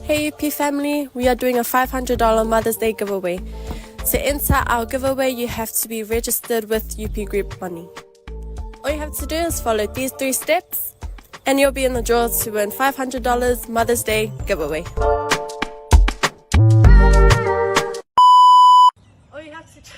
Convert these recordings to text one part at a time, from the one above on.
Hey UP family, we are doing a $500 Mother's Day giveaway. To enter our giveaway, you have to be registered with UP Group Money. All you have to do is follow these three steps and you'll be in the draw to win $500 Mother's Day giveaway. All you have to do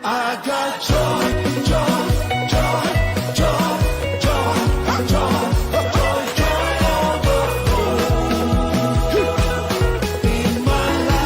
I got joy, joy, joy, joy, joy, joy, joy, joy overflow in my life.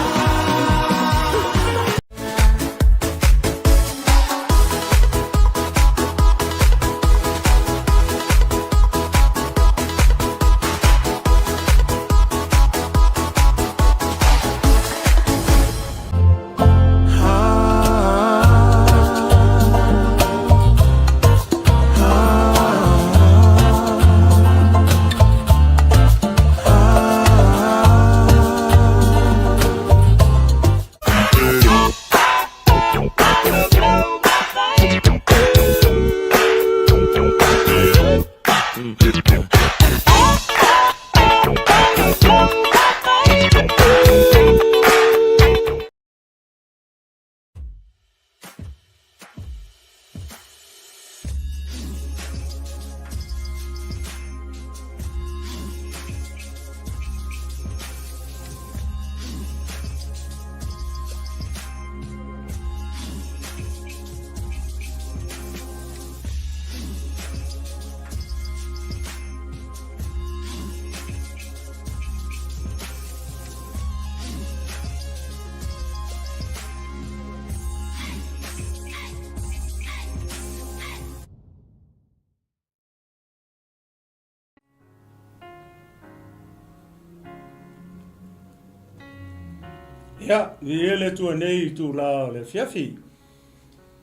Ia, viia le Atua nei i itulā o le afiafi.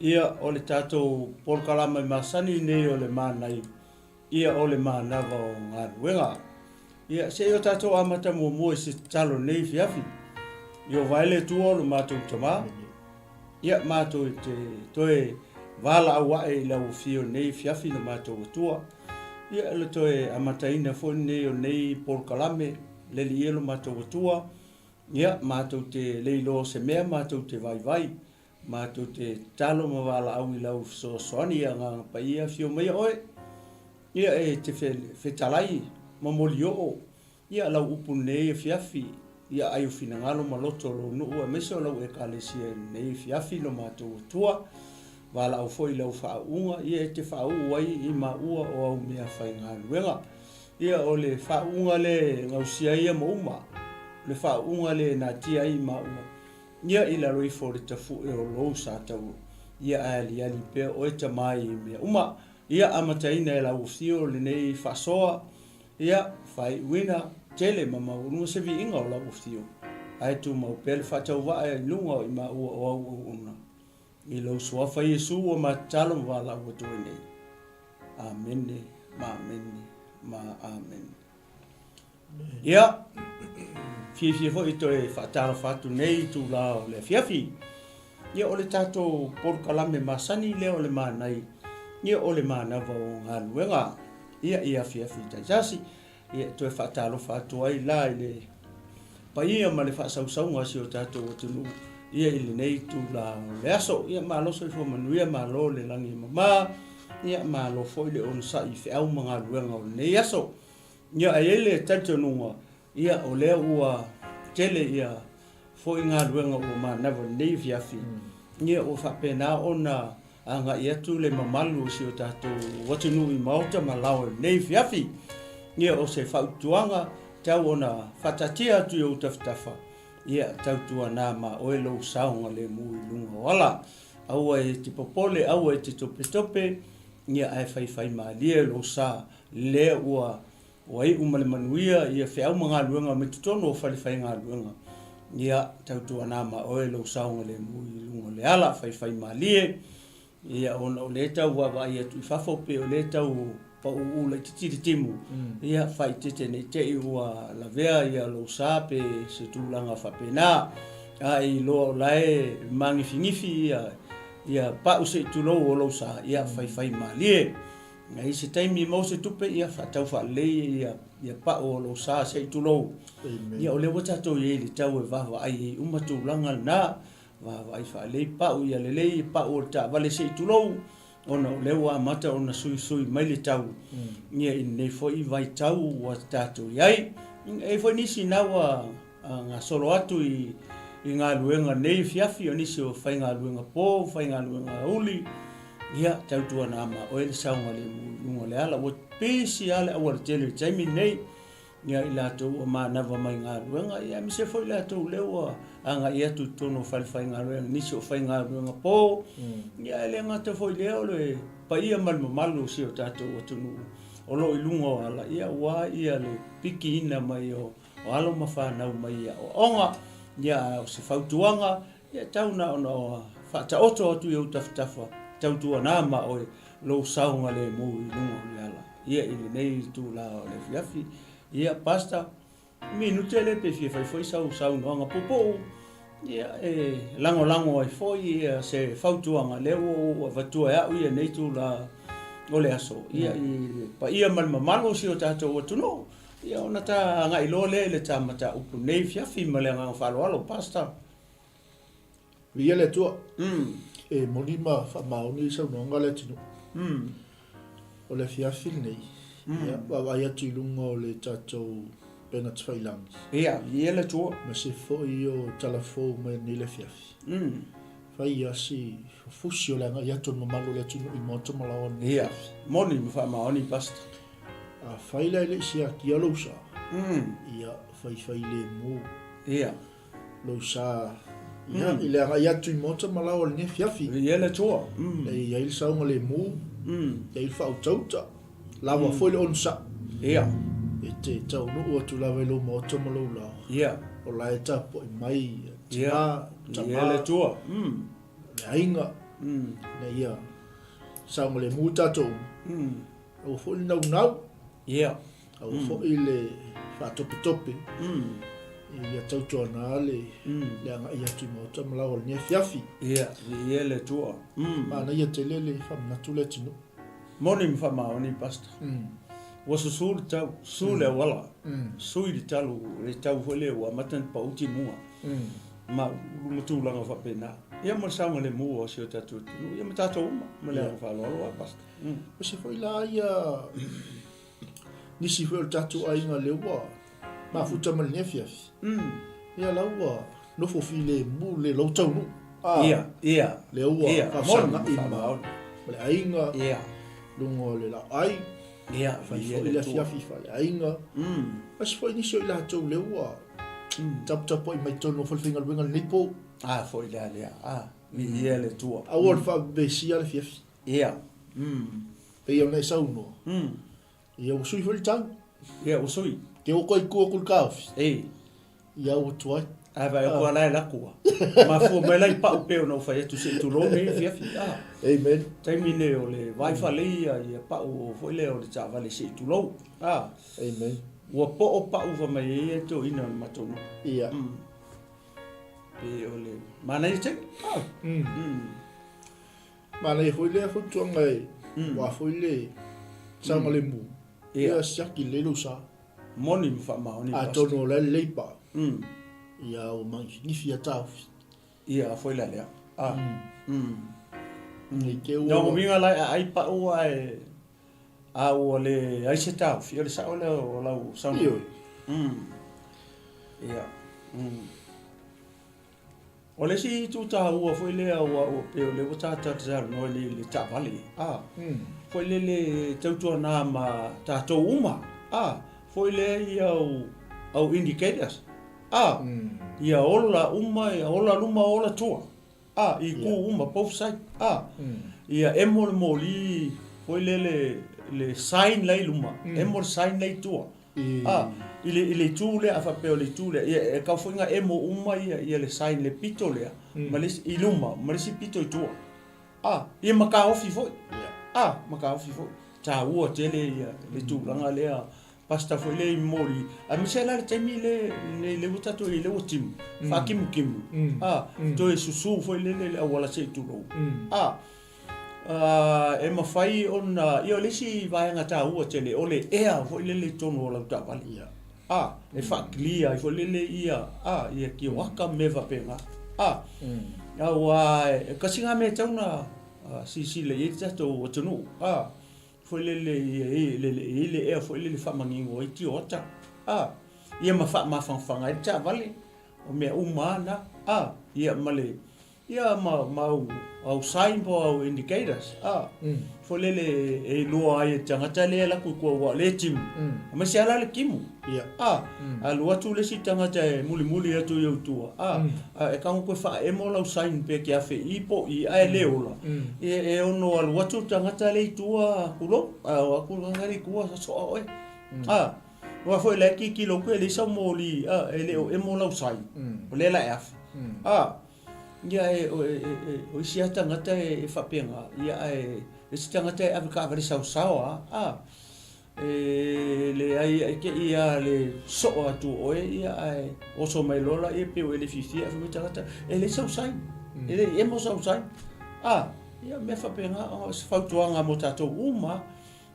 Ia, o le tatou polokalame masani nei o le Mānai, ia o le manava o galuega. Ia, se i o tatou amata muamua i se tatalo nei afiafi. Ieova e le Atua o lo matou Tamā, Ia, matou te toe valaau ae i lau afio i lenei afiafi lo matou Atua. Ia, o le toe amataina foi lenei o lenei polokalame, le Alii e lo matou Atua. Ia, matou te le iloa o se mea matou te vaivai. Matou te tatalo ma valaau i lau fesoasoani i Agaga Paia, afio maia oe. Ia, e te fetalai ma molioo Ia lau upu lenei afiafi, ia ai o finagalo ma loto o lou nuu aemaise o lau Ekalesia i lenei afiafi lo matou Atua. Valaau foi i lau faauuga, ia e te faauu ai i maua o au mea faigaluega. Ia o le faauuga lea e gausia ai ia ma uma, o le faauuga lea e natia ai i maua, ia i lalo ifo o le tafue o lou sa taua, ia ae aliali pea oe Tama i mea uma. Ia amataina e lau afio lenei faasoa, Ia, faaiuina tele ma maualuga se viiga o lau afio, ae tumau pea le faatauvaa i luga o i maua o au auauna. I lou Suafa Iesu ua ma tatalo ma valaau atu ai nei. Amene, ma amene, ma amene. Ia, fiafia foi toe faatalofa atu nei i itulā o le afiafi. Ia, o le tatou polokalame masani lea o le Mānai, ia o le manava o galuega. Ia, i afiafi taitasi, ia, e toe faatalofa atu ai la i le paia ma le faasausauga a si o tatou atunuu, ia, i lenei itula o le aso. Ia, malo soifua manuia, malo le lagi e mama, ia, malo foi le onosai i feau ma galuega o lenei aso. Ia, e i ai le talitonuga, ia, o lea ua tele ia foi galuega ua manava i lenei afiafi, ia, ua faapena ona agai atu le mamalu o si o tatou atunuu i maota ma laoa i lenei afiafi. Ia, o se fautuaga tau ona faataatia atu i ou tafatafa, ia, tautuana ma oe lou saogalemu i luga o ala. Aua e te popole, aua e te topetope, ia, ae faifaimalie lou sa, lea ua ua iu ma le manuia ia feau ma galuega mai totonu o fale faigaluega. Ia, tautuana ma oe lou saogalemu i luga o le ala, faifaimalie. Ia, ona o lea e tau vaavaai atu i fafo pei o lea e tau pauuu laitiiti le timu, ia, faaeteete ne i te i ua lavea ia lou sa pe se tulaga faapena. A e iloa o la e magifigifi ia, ia pau se i tulou o lou sa, ia, faifaimalie. I se taimi e maua se tupe, ia, faatau faalelei ia, ia pau o lou sa se i tulou. Ia, o lea ua tatou i ai i le tau e vaavaai ai uma tulaga lena. Vaavaai faalelei pau ia lelei pau o le taavale se i tulou, ona o lea ua amata ona suisui mai le tau ia i lenei foi vaitau ua tatou i ai. E i ai foi nisi na ua gasolo atu i galuega nei afiafi, o nisi o faigaluega po, faigaluega aoauli, ia tautuana ma oe le saogalemu i luga o le ala. Ua pisi lava le aualatele i le taimi lenei. Ia i latou ua manava mai galuega, ia aemaise foi latou lea ua agai atu i totonu o falefaigaluega, nisi o faigaluega po, ia e le gata foi i lea o le paia ma le mamalu o si o tatou atunuu o lo o i luga o ala, ia aua ia le pikiina mai o alo ma fanau mai aoaoga. Ia a o se fautuaga, ia tau na ona faataoto atu i ou tafatafa, tautuana ma oe lou saogalemu i luga o le ala. Ia i lenei itula o le afiafi. Ia Pastor, minute lea pe fia fai foi sau saunoaga puupuu, ia e lagolago ai foi ia se fautuaga lea ua ou avatua e au ia nei itula o le aso, ia i le paia ma le mamalu o si o tatou atunuu, ia ona ta agai loa lea i le ta mataupu nei afiafi ma le agaga faaaloalo, Pastor. Viia le Atua. E moni ma faamaoni le saunoaga a le atunuu. O le afiafi lenei, ia, vaavaai atu i luga o le tatou upega tafailagi. Ia, viia le Atua. Aemaise foi o tala fou mai nei le afiafi. Fai lava si fusi o le agai atu o le mamalu o le atunuu i maota ma laoa i lenei afiafi. Ia, moni ma faamaoni, Pastor. Afai la e le i siakia lou sa, ia, faifai lemu. Ia. Lou sa ia, i le agai atu i maota ma laoa i lenei afiafi. Viia le Atua. E i ai le saogalemu, e i ai le faautautauta, lava foi le onosai. Ia. E te taunuu atu lava i lou maota ma lou laoa. Ia. O la e tapuai mai tina, tama, Viia le Atua. le aiga, ina ia saogalemu tatou uma. Aua foi le naunau. Ia. Aua foi le faatopetope ia tautuana le agai atu i maota ma laoa i lenei afiafi. Ia, viia le Atua. Manaia tele le faamanatu le atunuu. Moni ma faamaoni, Pastor. Ua susu le tau, susu le auala, sui le talu, le tau foi lea ua amata ona pau timuga ma ma tulaga faapena. Ia ma le saogalemu o si o tatou atunuu, ia ma tatou uma, ma le agaga faaaloalo lava, Pastor. Aemaise foi la ia Nisi foi o le tatou aiga lea ua mafuta ma lenei afiafi. Ia la ua nofo filemu le lau taunuu. Ia, ia. Lea ua faafesagai ma le aiga. Ia. Luga o le laai. Ia, fai foi le afiafi faaleaiga. Aemaise foi nisi o i latou lea ua taputapuai mai totonu o falefaigaluega lenei po. A foi lea lea. A, viia le Atua. Aua le faavevesi le afiafi. Ia. Pei ona e saunoa. Ia ua sui foi le tau. Ia ua sui. Te o koe i tua ku le taofi. Ei. Ia ua tuai. Ae vaai atu la e latu ua. Mafua mai la i pau pei ona ou fai atu se i tulou nei afiafi. Ah. Amen. Taimi nei o le vaai faalei ia ia pau foi lea o le taavale se i tulou. Ah. Amen. Ua poo pau fai mai ai e toeaiina o le matou nuu. Ia. Pei o le manaia tele. Ah. Manaia foi lea fautuaga e aua foi le saogalemu. Ia siaki lelei lou sa. Moni ma faamaoni. Atonu o la e lelei paa. Ia ua magifigifi ia taofi. Ia foi la lea. Ah. No uiga la e aai pau ae a ua leai se taofi, o le sao lea o lau saunoaga. Ioe. Ia. O le isi itu taua foi lea ua ua pei o lea ua ta talanoa i le taavale, a, foi lele tautuana ma tatou uma. A, foi lea ia au, au indicators. A, ia ola uma, ia ola luma ola tua. A, i ku uma, both side. A, ia emo le moli, foi lea le, le sign la i luma, emo le sign la i tua. A, i le, i le itu lea, a faapea o le itu lea, ia e kau foi nga emo uma ia, ia le sign le pito lea, ma le isi, i luma, ma le isi pito i tua. A, ia ma taofi foi. A, ma taofi foi. Taua tele ia le tulaga lea. Pastor foi lea i moli. Aemaise la le taimi le, lenei lea ua tatou i ai lea ua timu, faakimukimmu. A, toe susu foi lele le auala se i tulou. A, a, e mafai ona, ia o le isi vaega taua tele, o le ea foi lele i totonu o lau taavale. A, e faa-clear ai foi lele ia, a, ia kioaka ma mea faapena. A, aua e kasi ngā mea e tatau ona silasila i ai le tatou atunuu, a, foi lele ia i le, e i ai le ea foi lele e faamanino ai tioata, a, ia ma faamafanafana ai le taavale, o mea uma lava na, a, ia ma le, Ia ma ma au au sign po au indicators a foi lele e iloa ai e le tagata lea e alu atu i tua aua o lea e timu aemaise lava la le timu a alu atu le isi tagata e mulimuli atu i ou tua a e tago toe faaemo lau sign pe te afe i po o i ae le ola ia e ono alu atu le tagata lea i tua tulou a o atu le tagata lea i tua soa oe a aua foi o la e tilotilo atu e leai sau moli a e le o emo lau sign o lea la e afe a Ia e, o, e, e, o isi lava tagata e, e faapena, ia ae isi tagata e ave taavale saosao lava, a, e leai e te i lava le soo atu o oe, ia ae oso mai loa laia pei ua e le fiafia, ae fai mai tagata, e leai sau sign, e le i emo sau sign. A, ia mea faapena, o se fautuaga mo tatou uma lava.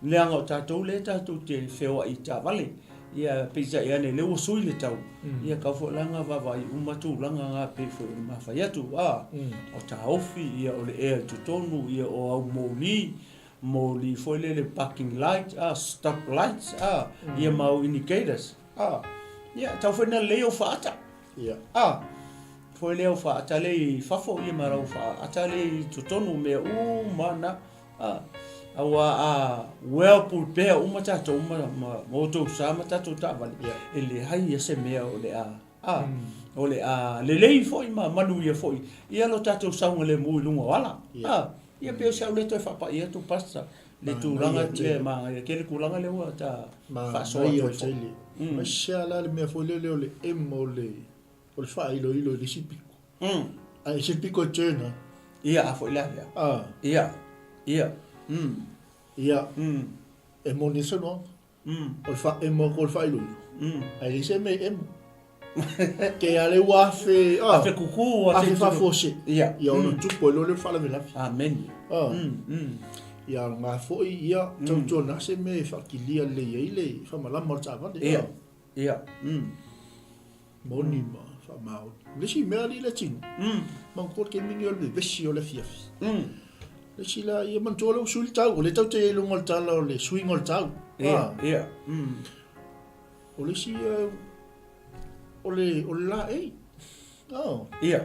Leaga o tatou lea tatou te feoai i taavale, ia peitai ane lea ua sui le tau, ia kau foi la na vaavaai uma tulaga na pei foi ona ma fai atu, a o taofi, ia o le ea i totonu, ia o au moli, moli foi lele parking light, a stop lights, a ia ma au indicators, a ia tau foi na lelei ou faata, a foi lea ou faata lea i fafo, ia ma lau faata lea i totonu, mea uma na. A, aua a well prepare uma tatou ma, ma, ma outou sa ma tatou taavale, yeah. e leai ia se mea o le a, a, o le a lelei foi ma manuia foi ia lo tatou saogalemu i luga o ala. Yeah. A, ia pei o si au lea toe faapai atu, Pastor, le tulaga le manaia tele tulaga lea ua ta faasoa atu ai foi. Aemaise lava la le mea foi lele o le M o le, o le faailoilo i le isi piko. Ae ese le piko e turn ai. Ia, a foi la lea. Ah. Ia, ia, Ia, e moni le saunoaga. O le faaemo atu o le faailoilo. Ae leai se mea e emo. Ke a le ua afe, ah. Afe kuku, afe faafuasei. Ia. Ia ona tupu ai loa lea o le faalavelave. Amen. Ah. Ia aoga foi, ia, tautuana se mea e faakilia lelei ai le faamalama o le taavale. Ia, ia, Moni ma faamaoni. O le isi mea alii le tino, manatua le taimi lenei o le vevesi o le afiafi. Le isi la, ia manatua lea ua sui le tau, o lea tatou te i ai i luga o le tala o le suiga o le tau. Ia, ia. O le isi, o le, o le laei. Ia.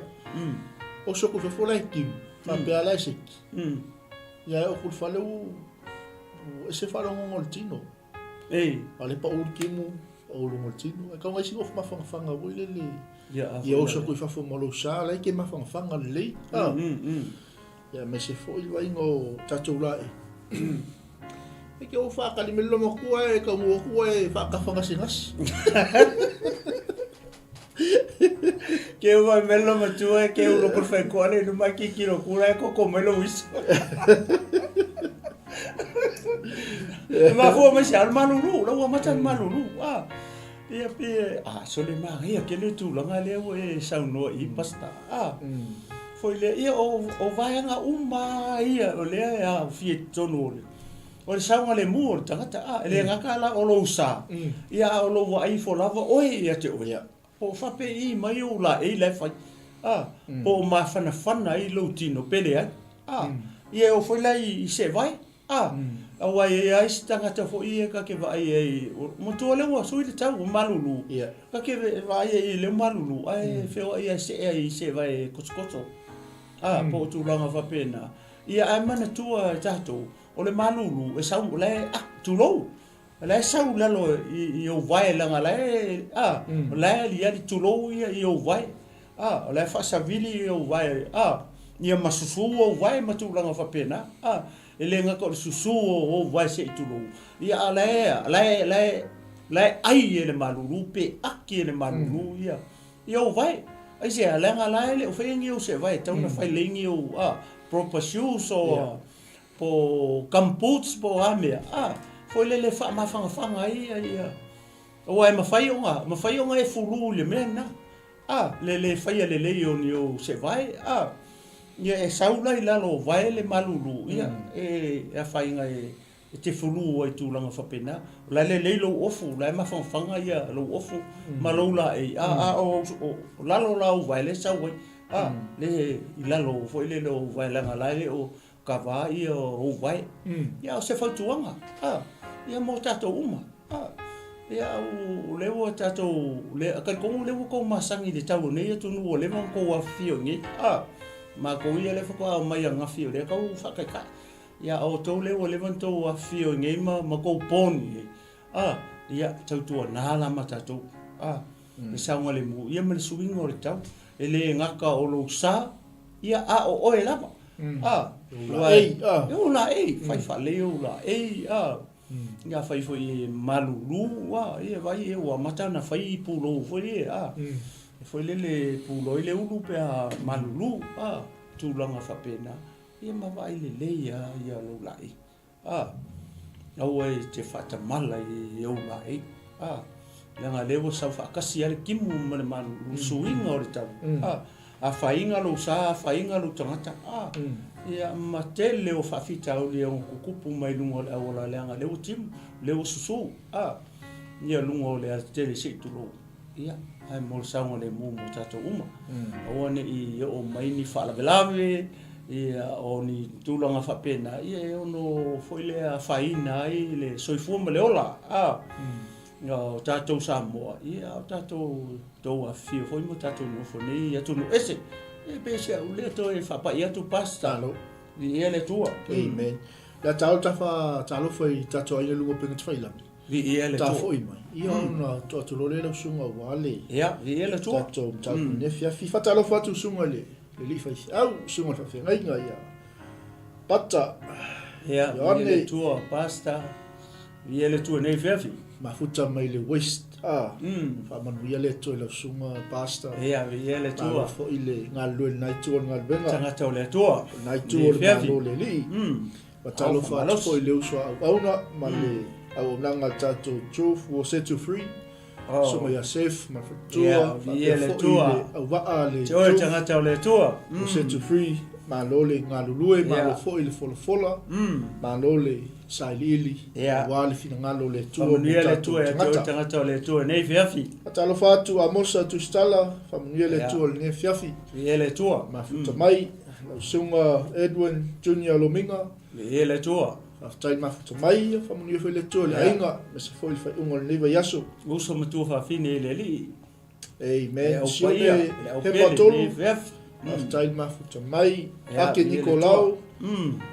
Oso atu i fafo la e timu, faapea la e seki. Ia e oo atu i le fale ua ese faalogoga o le tino. Ei. A le pau le timu, pau luga o le tino. Ae kau ngai sina of mafangafanga foi lele. Ia, a Ia oso atu i fafo ma lou sa, la e ke mafangafanga lelei. Ia, aemaise foi le vaaiga o tatou laei. E ke o whaakali me le matua e ka mua atu e whaakafa gasegase. Ke o mai melo matua e ke ulo kul whai koale nu mai ki kilo kura e koko mai lo wiso. E mafua mai se al malulu, la ua mata malulu. Ah. Ia pe, ah, sole maria ke le tulaga lea ua e saunoa i pasta. Ah. Foi lea, ia o, o vaega uma ia o lea e aofia i totonu o le o le saogalemu o le tagata, a, e le gata la o lou sa, ia a o lou vaai ifo lava oe ia te oe. Po o faapei mai ou laei la e fai, a, po o mafanafana ai lou tino pe leai, a, ia e oo foi la i sevae, a, aua e i ai isi tagata foi ia ta te vaai ai, matua lea ua sui le tau, ua malulu, ta te vaai ai i lea malulu, ae feoai lava e see ai i sevae e kosokoso, a, po o tulaga faapena. Ia ae manatua e tatou, O le malulu e sau, o la e, ah, tulou! O la e sau i lalo i ou vae leaga o la e, a, o la e aliali tulou ia i ou vae, a, o la e faasavili i ou vae, a, ia ma susu ou vae ma tulaga faapena, a, e le gata o le susu o ou vae se i tulou, ia a o la e, la e, la e, la e ai e le malulu pe aki e le malulu ia, ia ou vae. Aisea, leaga la e le o faia ni ou seevae e tatau ona fai lelei ni ou, a, proper shoes or, Po o gumboots po o a mea, a, foi lele e faamafanafana ai ia, ia, aua e mafai ona, mafai ona e fulu i le mea lena, a, le le faia lelei o ni ou seevae, a, ia e sau la i lalo o vae le malulu, ia, e afaina e, e te fulu ai i tulaga faapena. O la e lelei lou ofu, o la e mafanafana ia lou ofu ma lou laei, a, a o, o lalo la o ou vae lea e sau ai, a, le i lalo foi lele o ou vae leaga la e le o Kava ia o ou vae. Ia o se fautuaga a ia mo tatou uma a ia o lea ua tatou le talitonu lea ua tou masani i le tau o nei atunuu ua leva ona tou afifio i nei a matou ia lea faatoa omai ananafi o lea tau faataitai ia a outou lea ua leva ona tou afifio i nei ma ma tou born i nei a ia tautuana la ma tatou a le saogalemu ia ma le suiga o le tau e le gata o lou sa Ia, a o oe lava. A, ua ei, a. E ou laei, fai faalelei ou laei, a. Ia fai foi e malulu, a, ia vai e ua amata ona fai pulou foi e, a. E foi lele puloi le ulu pe a malulu, a, tulaga faapena. Ia ma vaai lelei a ia lou laei. A, aua e te faatamala i ou laei. A, leaga o lea ua sau faatasi lava le timu ma le malulu, suiga o le tau. A, afaina lou sa, afaina lou tagata. A, ia ma tele o faafitauli e ono tutupu mai luga o le auala leaga o lea ua timu, o lea ua susu. A, ia luga o le alatele se i tulou. Ia, ae mo le saogalemu mo tatou uma. Aua ne i oo mai ni faalavelave, ia, o ni tulaga faapena, ia e ono foi lea afaina ai le soifua ma le ola, a, o tatou Samoa, ia, o tatou tou afifio foi ma tatou nofo nei i atunuu ese. Ia, pe se au lea toe faapai atu Pastor. Malo. Viia le Atua. Amen. Le a tau tafa talofa i tatou aiga i luga o upega tafailagi. Viia le Atua. Tafo'i mai. Ia ona to atu loa lea i lau susuga aua le. Ia, viia le Atua. Tatou mataupu i lenei afiafi. Faatalofa atu susuga i le alii faifeau, susuga i le faafeagaiga ia Pata. Ia, viia le Atua, Pastor. Viia le Atua i lenei afiafi. Mafuta mai le West. A, faamanuia le Atua i lau susuga Pastor. Ia, viia le Atua. Malo foi le galulue i lena itu o le galuega. Tagata o le Atua. Lena itu o le Malo o le Alii. Faatalofa atu foi i le uso a auauna ma le auaunaga a le tatou Truth Will Set You Free, Susuga ia Seth ma le faletua, faapea foi le auvaa a le Truth Will Set You Free. Malo le galulue, malo foi le folafola, malo le sailiili aua le finagalo o le Atua mo tatou tagata. Faatalofa atu Amosa Tusitala, faamanuia le Atua i lenei afiafi. Mafuta mai. Lau Susuga Edwin Junior Lomiga. Viia le Atua. Faafetai mafuta mai, faamanuia foi le Atua i le aiga, aemaise foi le faaiuga o lenei vaiaso. Uso ma tuafafine i le Alii. Amen. Sione Hepa Tolu. Faafetai mafuta mai. Ake Nikolao.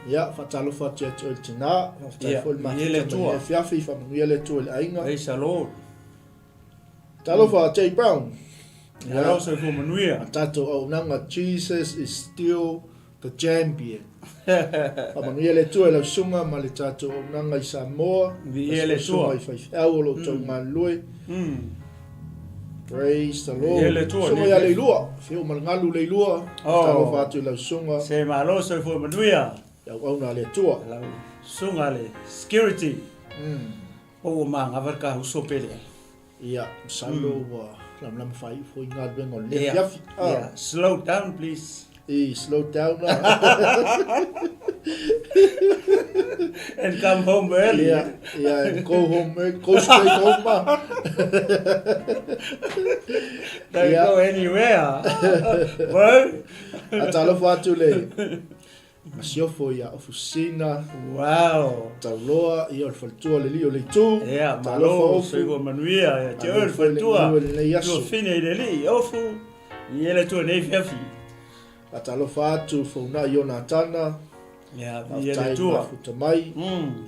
Ia, faatalofa atu ia te oe le tina. Faafetai foi le mafuta mai lenei afiafi, faamanuia le Atua i le aiga. Praise the Lord. Talofa Jay Brown. Ia rau soifua manuia. A tatou auaunaga Jesus is still the champion. Faamanuia le Atua i lau susuga ma le tatou auaunaga i Samoa. Viia le Atua. Susuga i faifeau o lo outou galulue. Praise the Lord. Viia le Atua. Susuga ia Leilua. Afio ma le galu Leilua. Talofa atu i lau susuga. Se malo soifua manuia. I auauna a le Atua. Lau susuga le security. Po ua magava le kahuso pe leai. Ia, masalo ua lamalama faaiu foi galuega o lenei afiafi. Ia, slow down please. I, slow down la. And come home early. Ia, ia, and go home early, go straight home ma. Don't go anywhere. Bro. Atalofa atu le Masiofo ia Ofusina. Wow. Tauloa ia o le faletua le alii o le itu. Ia, malo, soifua manuia ia te oe le faletua. Tuafine i le alii, Ofu, i le Atua nei afiafi. Faatalofa atu Founai Ionatana. Ia, i le Atua. Faafetai mafuta mai.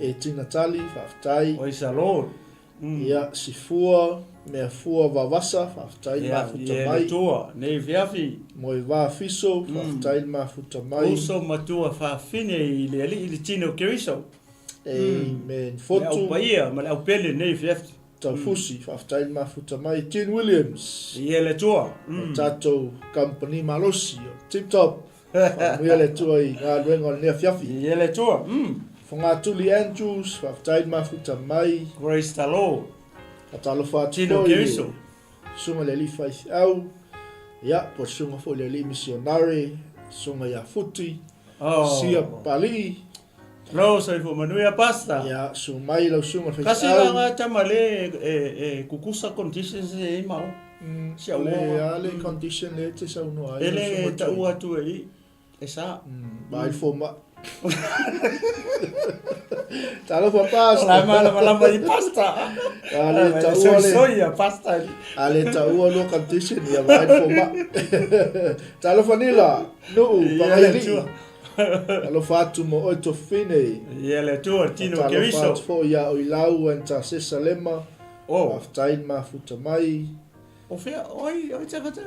E Tina Tali, faafetai. Praise the Lord. Ia, Sifua, Meafua Vavasa, faafetai le mafuta mai. Ia, Tua, nei fiafi. Moevā Fiso, faafetai le mafuta mai. Uso matua fafine i le Alii le tino o Keriso. Amen. Fotu. Le au paia ma le au pele nei fiafi. Taufusi, faafetai le mafuta mai. Gene Williams. Ia le Atua. O tatou kamupani malosi o Tip Top. Faamanuia le Atua i galuega o lenei afiafi. Ia le Atua. Fogatuli Andrews, faafetai le mafuta mai. Praise the Lord. Faatalofa atu foi i le Susuga i le Alii Faifeau, ia, po o le Susuga foi i le Alii Misionare, Susuga ia Futi, Sia Papalii. Lo soifua manuia Pastor. Ia, susu mai lau susuga i le Kasi faifeau. la nga tama le e kukusa conditions e i mau. Si O au le a le condition le te saunoa ai E lau le susuga taua Tui. atu e i e sa. Vaai le fomai. Talofa Pastor. O la malamalama i Pastor. A le taua le. Soi ia Pastor. A le taua lua condition ia vaai le fomai. Talofa Nila, Nuu, Pagaialii. Alofa atu mo oe Tofine. Ia le Atua, tino Keriso. Talofa atu foi ia Oilau and Tasesa Lema. Oh. Faafetai le mafuta mai. O fea, oi, oi tangata.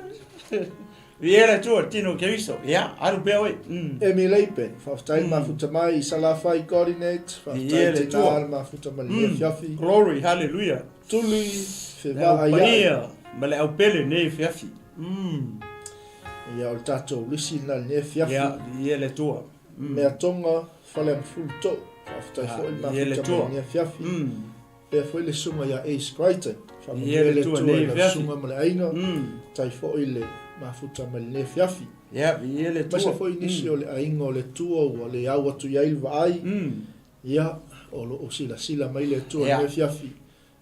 Ia le Atua, tino Keriso. Ia, alu pea oe. Emi Leipen, faafetai le mafuta mai. Salafai Coordinate, faafetai tina le mafuta mai lenei afiafi. Glory, hallelujah. Tuli, fevaa ia. Le au paia ma le au pele nei afiafi. Ia, o le tatou lisi lena i lenei afiafi. Ia, ia le Atua. Mea Tonga, Faleamafulu Too, faafetai foi le mafuta mai lenei afiafi. Pea foi le susuga ia Ace Crichton, faamanuia le Atua i lau susuga ma le aiga, tai foi le mafuta mai lenei afiafi. Aemaise foi nisi o le aiga o le Atua ua le au atu i ai le vaai, ia, o lo o silasila mai le Atua i lenei afiafi.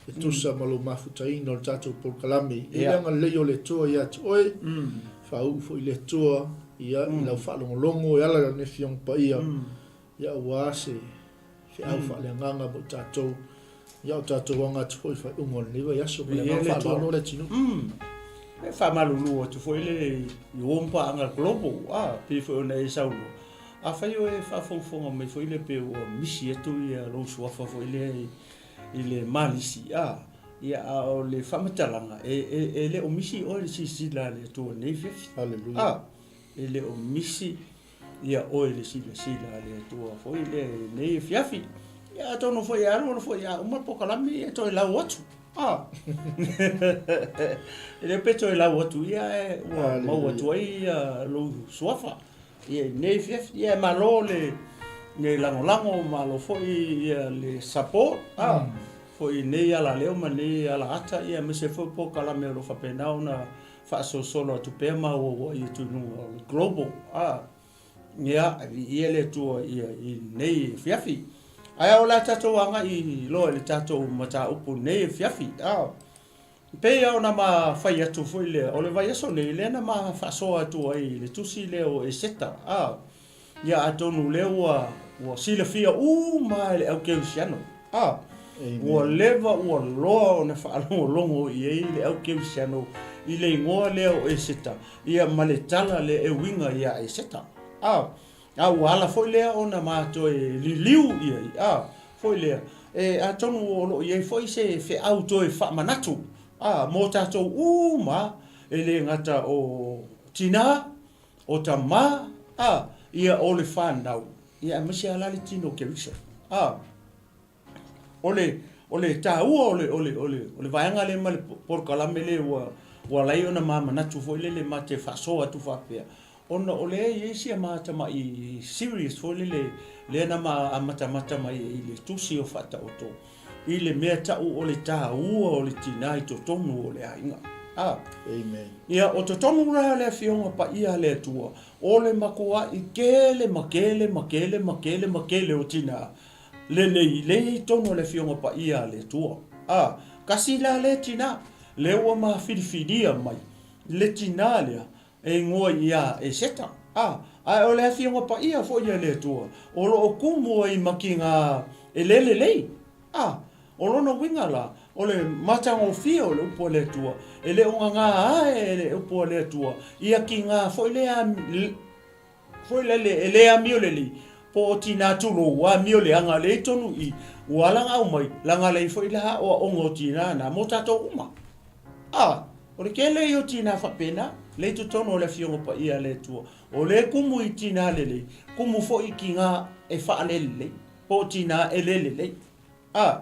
E tusa ma lou mafutaina o le tatou polokalame. I le agalelei o le Atua ia te oe, faauu foi le Atua ia i lau faalogologo e ala i Lana Afioga Paia, ia aua se feau faaleagaga mo i tatou, ia o tatou aga atu foi i faaiuga o lenei vaiaso. Ma le agaga faaaloalo le atunuu. E faamalulu atu foi le i uo ma paaga global, a, pei foi ona e saunoa. Afai o e faafogafoga mai foi le pe ua misi atu ia lou suafa foi lea i i le malisi, a, ia, a o le faamatalaga, e, e, e le o misi oe le silasila a le Atua nei fefi. Hallelujah. A, e le o misi ia oe le silasila a le Atua foi lea i nei afiafi. Ia, atonu foi e alu alu foi a uma le polokalame, ia toe lau atu. A, e le pe toe lau atu ia, ae ua maua atu ai ia lou suafa. Ia i lenei afiafi, ia e malo le le lagolago, malo foi ia le support a foi i nei alaleo ma nei alaata, ia aemaise foi polokalame o lo o faapena ona faasolosolo atu pea ma auauai atu i luga o le global a. Ia, viia le Atua ia i lenei afiafi. Ae o le a tatou agai loa i le tatou mataupu i lenei afiafi a. E pei lava ona ma fai atu foi lea, o le vaiaso nei lea na ma faasoa atu ai i le tusi lea o Eseta, a, ia atonu lea ua, ua silafia uma e le au kerisiano, a, ua leva ua loa ona faalogologo i ai le au kerisiano i le igoa lea o Eseta, ia ma le tala lea e uiga ia Eseta, a, a ua ala foi lea ona ma toe liliu i ai, a, foi lea, e, atonu o lo o i ai foi se feau toe faamanatu, a, mo tatou uma, e le gata o tinā, o tamā, a, ia o le whanau, ia aemaise lava la le tino Keriso, a. O le, o le tāua o le, o le, o le, o le vaega lea ma le polokalame lea ua, ua ala ai ona ma manatu foi lele ma te faasoa atu faapea, ona o lea e i ai sia ma tamai serious foi lele lea na ma amatamata mai ai i le tusi o Faataoto i le mea tau o le tāua o le tinā i totonu o le aiga. A. Amen. Ia, o totonu la o le Afioga Paia a le Atua, o le makuaʻi kele ma kele ma kele ma kele ma kele o tinā, Lelei, lei i tonu o le Afioga Paia a le Atua. A, kasi la lea tinā, lea ua ma filifilia mai le tinā lea e ingoa ia Eseta. A, ae o le Afioga Paia foi a le Atua, o lo o kumu ai ma ki ngā e le lelei. A, o lona uiga la, o le matagofie o le upu a le Atua, e le o gagā ae e le upu a le Atua ia ki ngā foi lea Foi lele, e le amio lelei, po o tinā tulou, ua amio leaga lea i tonu i, Ua ala ona aumai, leaga leai foi la aoaoga o tinā na mo tatou uma. A, o le tele ia o tinā faapena, lea i totonu o le Afioga Paia a le Atua. O lea e kumu i tinā lelei, kumu foi i tinā e faalelelei, po o tinā e le lelei. A,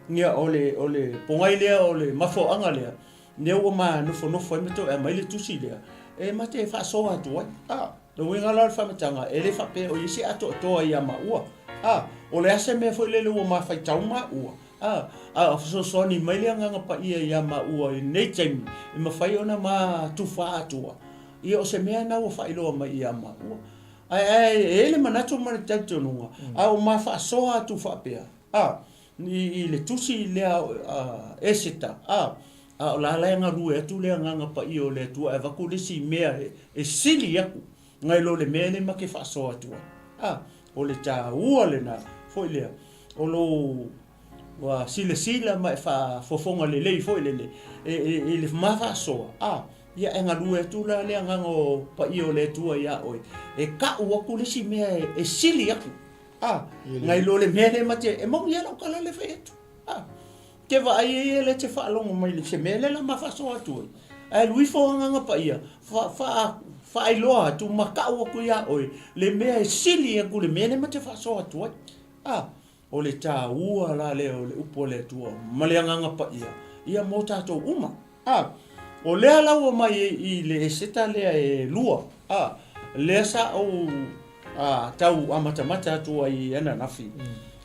ia o le, o le pogai lea, o le mafuaaga lea, lea ua ma nofonofo ai ma toe aumai le tusi lea, e ma te faasoa atu ai. A, le uiga la o le faamatalaga, e le faapea o i ai se atoatoa ia maua. A, o le a se mea foi lele ua ma faitau maua, a, a fesoasoani mai le Agaga Paia ia maua i lenei taimi, e mafai ona ma tufa atua, ia o se mea lena ua faailoa mai ia maua. Ae, ae e i ai le manatu ma le talitonuga, a ua ma faasoa atu faapea, a, i, i le tusi lea a Eseta, a, a o la la e galue atu le Agaga Paia o le Atua e avatu le isi mea e, e sili aku nai lo le mea lea ma te faasoa atu ai. A, o le taua lena foi lea o lou ua silasila ma e faafofoga lelei foi lele e, e, i le ma faasoa, a, ia e galue atu la le Agaga o Paia o le Atua iā oe, e ka'u atu le isi mea e, e sili aku, a, nai lo le mea lea ma te, e mauni lava lau tala lea e fai atu, a. Te vaai ai ia lea te faalogo mai i se mea lea la ma faasoa atu ai. Ae alu ifo Agaga Paia, fa, fa, faailoa atu ma ka'u atu iā oe le mea e sili aku le mea lea ma te faasoa atu ai. A, O le tāua la lea o le upu a le Atua ma le Agaga Paia, ia mō tātou uma. A, o lea la ua mai i le Eseta lea e lua, a, lea sa ou a, tau amatamata atu ai ananafi,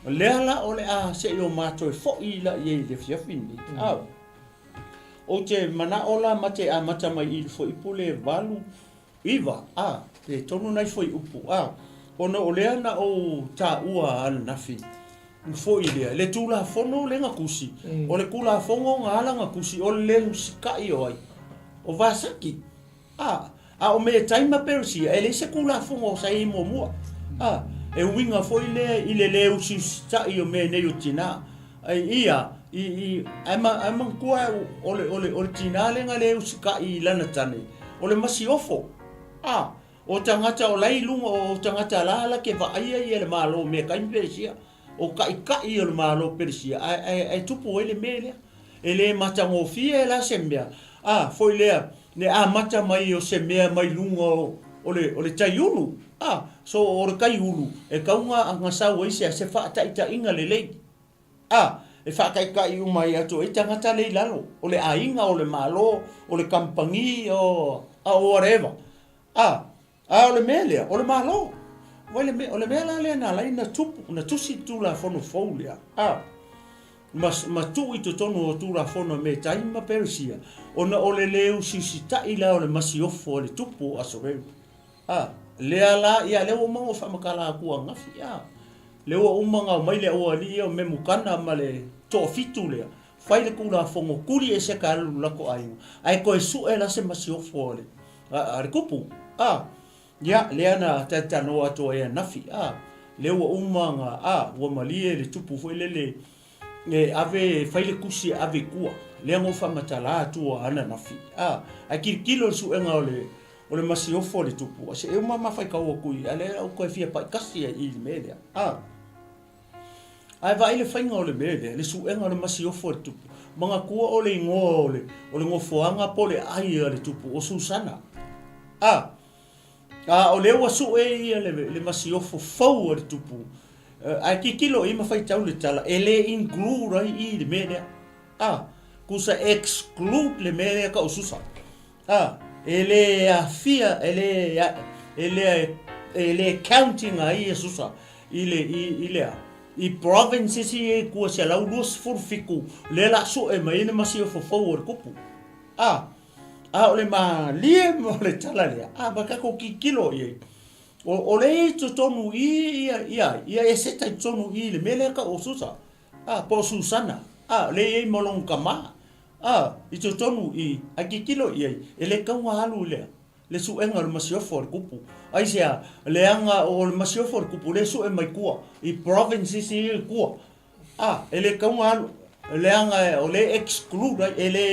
lea la o le a se i o matou e foʻi la i ai i le afiafi lenei. A, ou te manaʻo la ma te amata mai i le fuaiupu le 8, 9, a, pe tonu nai fuaiupu, a, ona o lea na ou taua ananafi, foi lea, le Tulafono lea na tusi, o le Tulafono na ala na tusi, o le le usitai o ai? O Vasati, a, a o Metai ma Peresia, e leai se Tulafono sa i ai muamua, a, e uiga foi lea i le le usiusitai o mea nei o tina, ai ia, i, i, ae ma, ae manatua au, o le, o le, o le tina lea na le usitai i lana tane, o le masiofo, a, o tagata o la e i luga, o tagata la la ke vaaia ia le Malo o Metai ma Peresia, o taitai o le Malo o Peresia, ae, ae, ae tupu ai le mea lea. E le matagofie la se mea, a, foi lea, le amata mai o se mea mai luga o, o le, o le taiulu, a, so o le taiulu, e tau na, na sau ai se, se faataitaiga lelei. A, e faataitai uma ai atu ai tagata lea i lalo, o le aiga, o le Malo, o le kamupani, o, a o whatever. A, a o le mea lea, o le Malo. Vai le mea, o le mea la lea na ala ai na tupu, na tusi le Tulafono fou lea, a, ma, ma tuu i totonu o Tulafono a Metai ma Peresia, ona o le lē usiusitaʻi la o le masiofo a le tupu o Asoreru. A, lea la, ia, lea ua uma ona ou faamatala atu ananafi, a. Lea ua uma ona aumai le aualii ia o Memukana ma le toafitu lea, fai le Tulafono, tuli ese ka alu lako aiga, ae toe sue la se masiofo a le, a, a le tupu. A, ia, lea na talatalanoa atu ai ananafi, a, lea ua uma ona, a, ua malie le tupu foi lele e ave, e fai le tusi e ave i tua. Lea na ou faamatala atu ananafi, a, ae tilotilo i le suega o le, O le masiofo a le tupu, a se e uma ma faitau atu i, a lea ou toe fia paitasi ai i le mea lea. A, ae vaai le faiga o le mea lea, le suega o le masiofo a le tupu. Manatua o le igoa o le, o le nofoaga po o le ai a le tupu, o Susana. A, a o lea ua sue ia le, le masiofo fou a le tupu, ae tilotilo i ma faitau le tala, e le include ai i le mea lea. A, tusa exclude le mea lea tau Susa. A, e le aafia, e le, e le, e le count ina ai ia Susa i le, i, i le a? I provinces ia i tua 127 lea la sue mai ai le masiofo fou o le tupu. A, a o le malie ma o le tala lea, a, ma tatou tilotilo i ai. O, o lea i totonu i ia, ia, ia Eseta i totonu i le mea lea tau o Susa, a, po o Susana, a, lea i ai ma lona tama. A, i totonu i, ae tilotilo i ai, e le tatau ona alu i le, le suega o le masiofo a le kupu. Aisea? Leaga o le masiofo a le kupu lea e sue mai tua, i provinces ia i tua. A, e le tatau ona alu, leaga o lea e exclude ai, e le,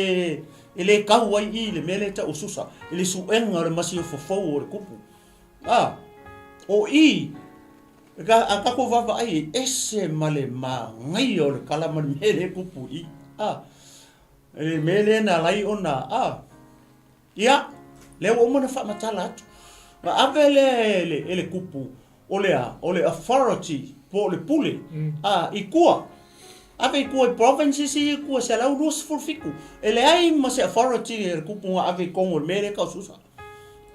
e le tau ai i i le mea lea e tau o Susa, i le suega o le masiofo fou o le kupu. A, o i. Ka, a tatou vaavaai e ese ma le magaia o le kala ma le mea lea e tupu i i. A, le mea lea na ala ai ona, a, ia, lea ua uma ona faamatala atu. Na ave lea e le, e le tupu, o le a? O le authority po o le pule, a, i tua. Ave i tua i provinces ia i tua 127. E leai ma se authority a le tupu na ave i totonu o le mea lea e tau o Susa.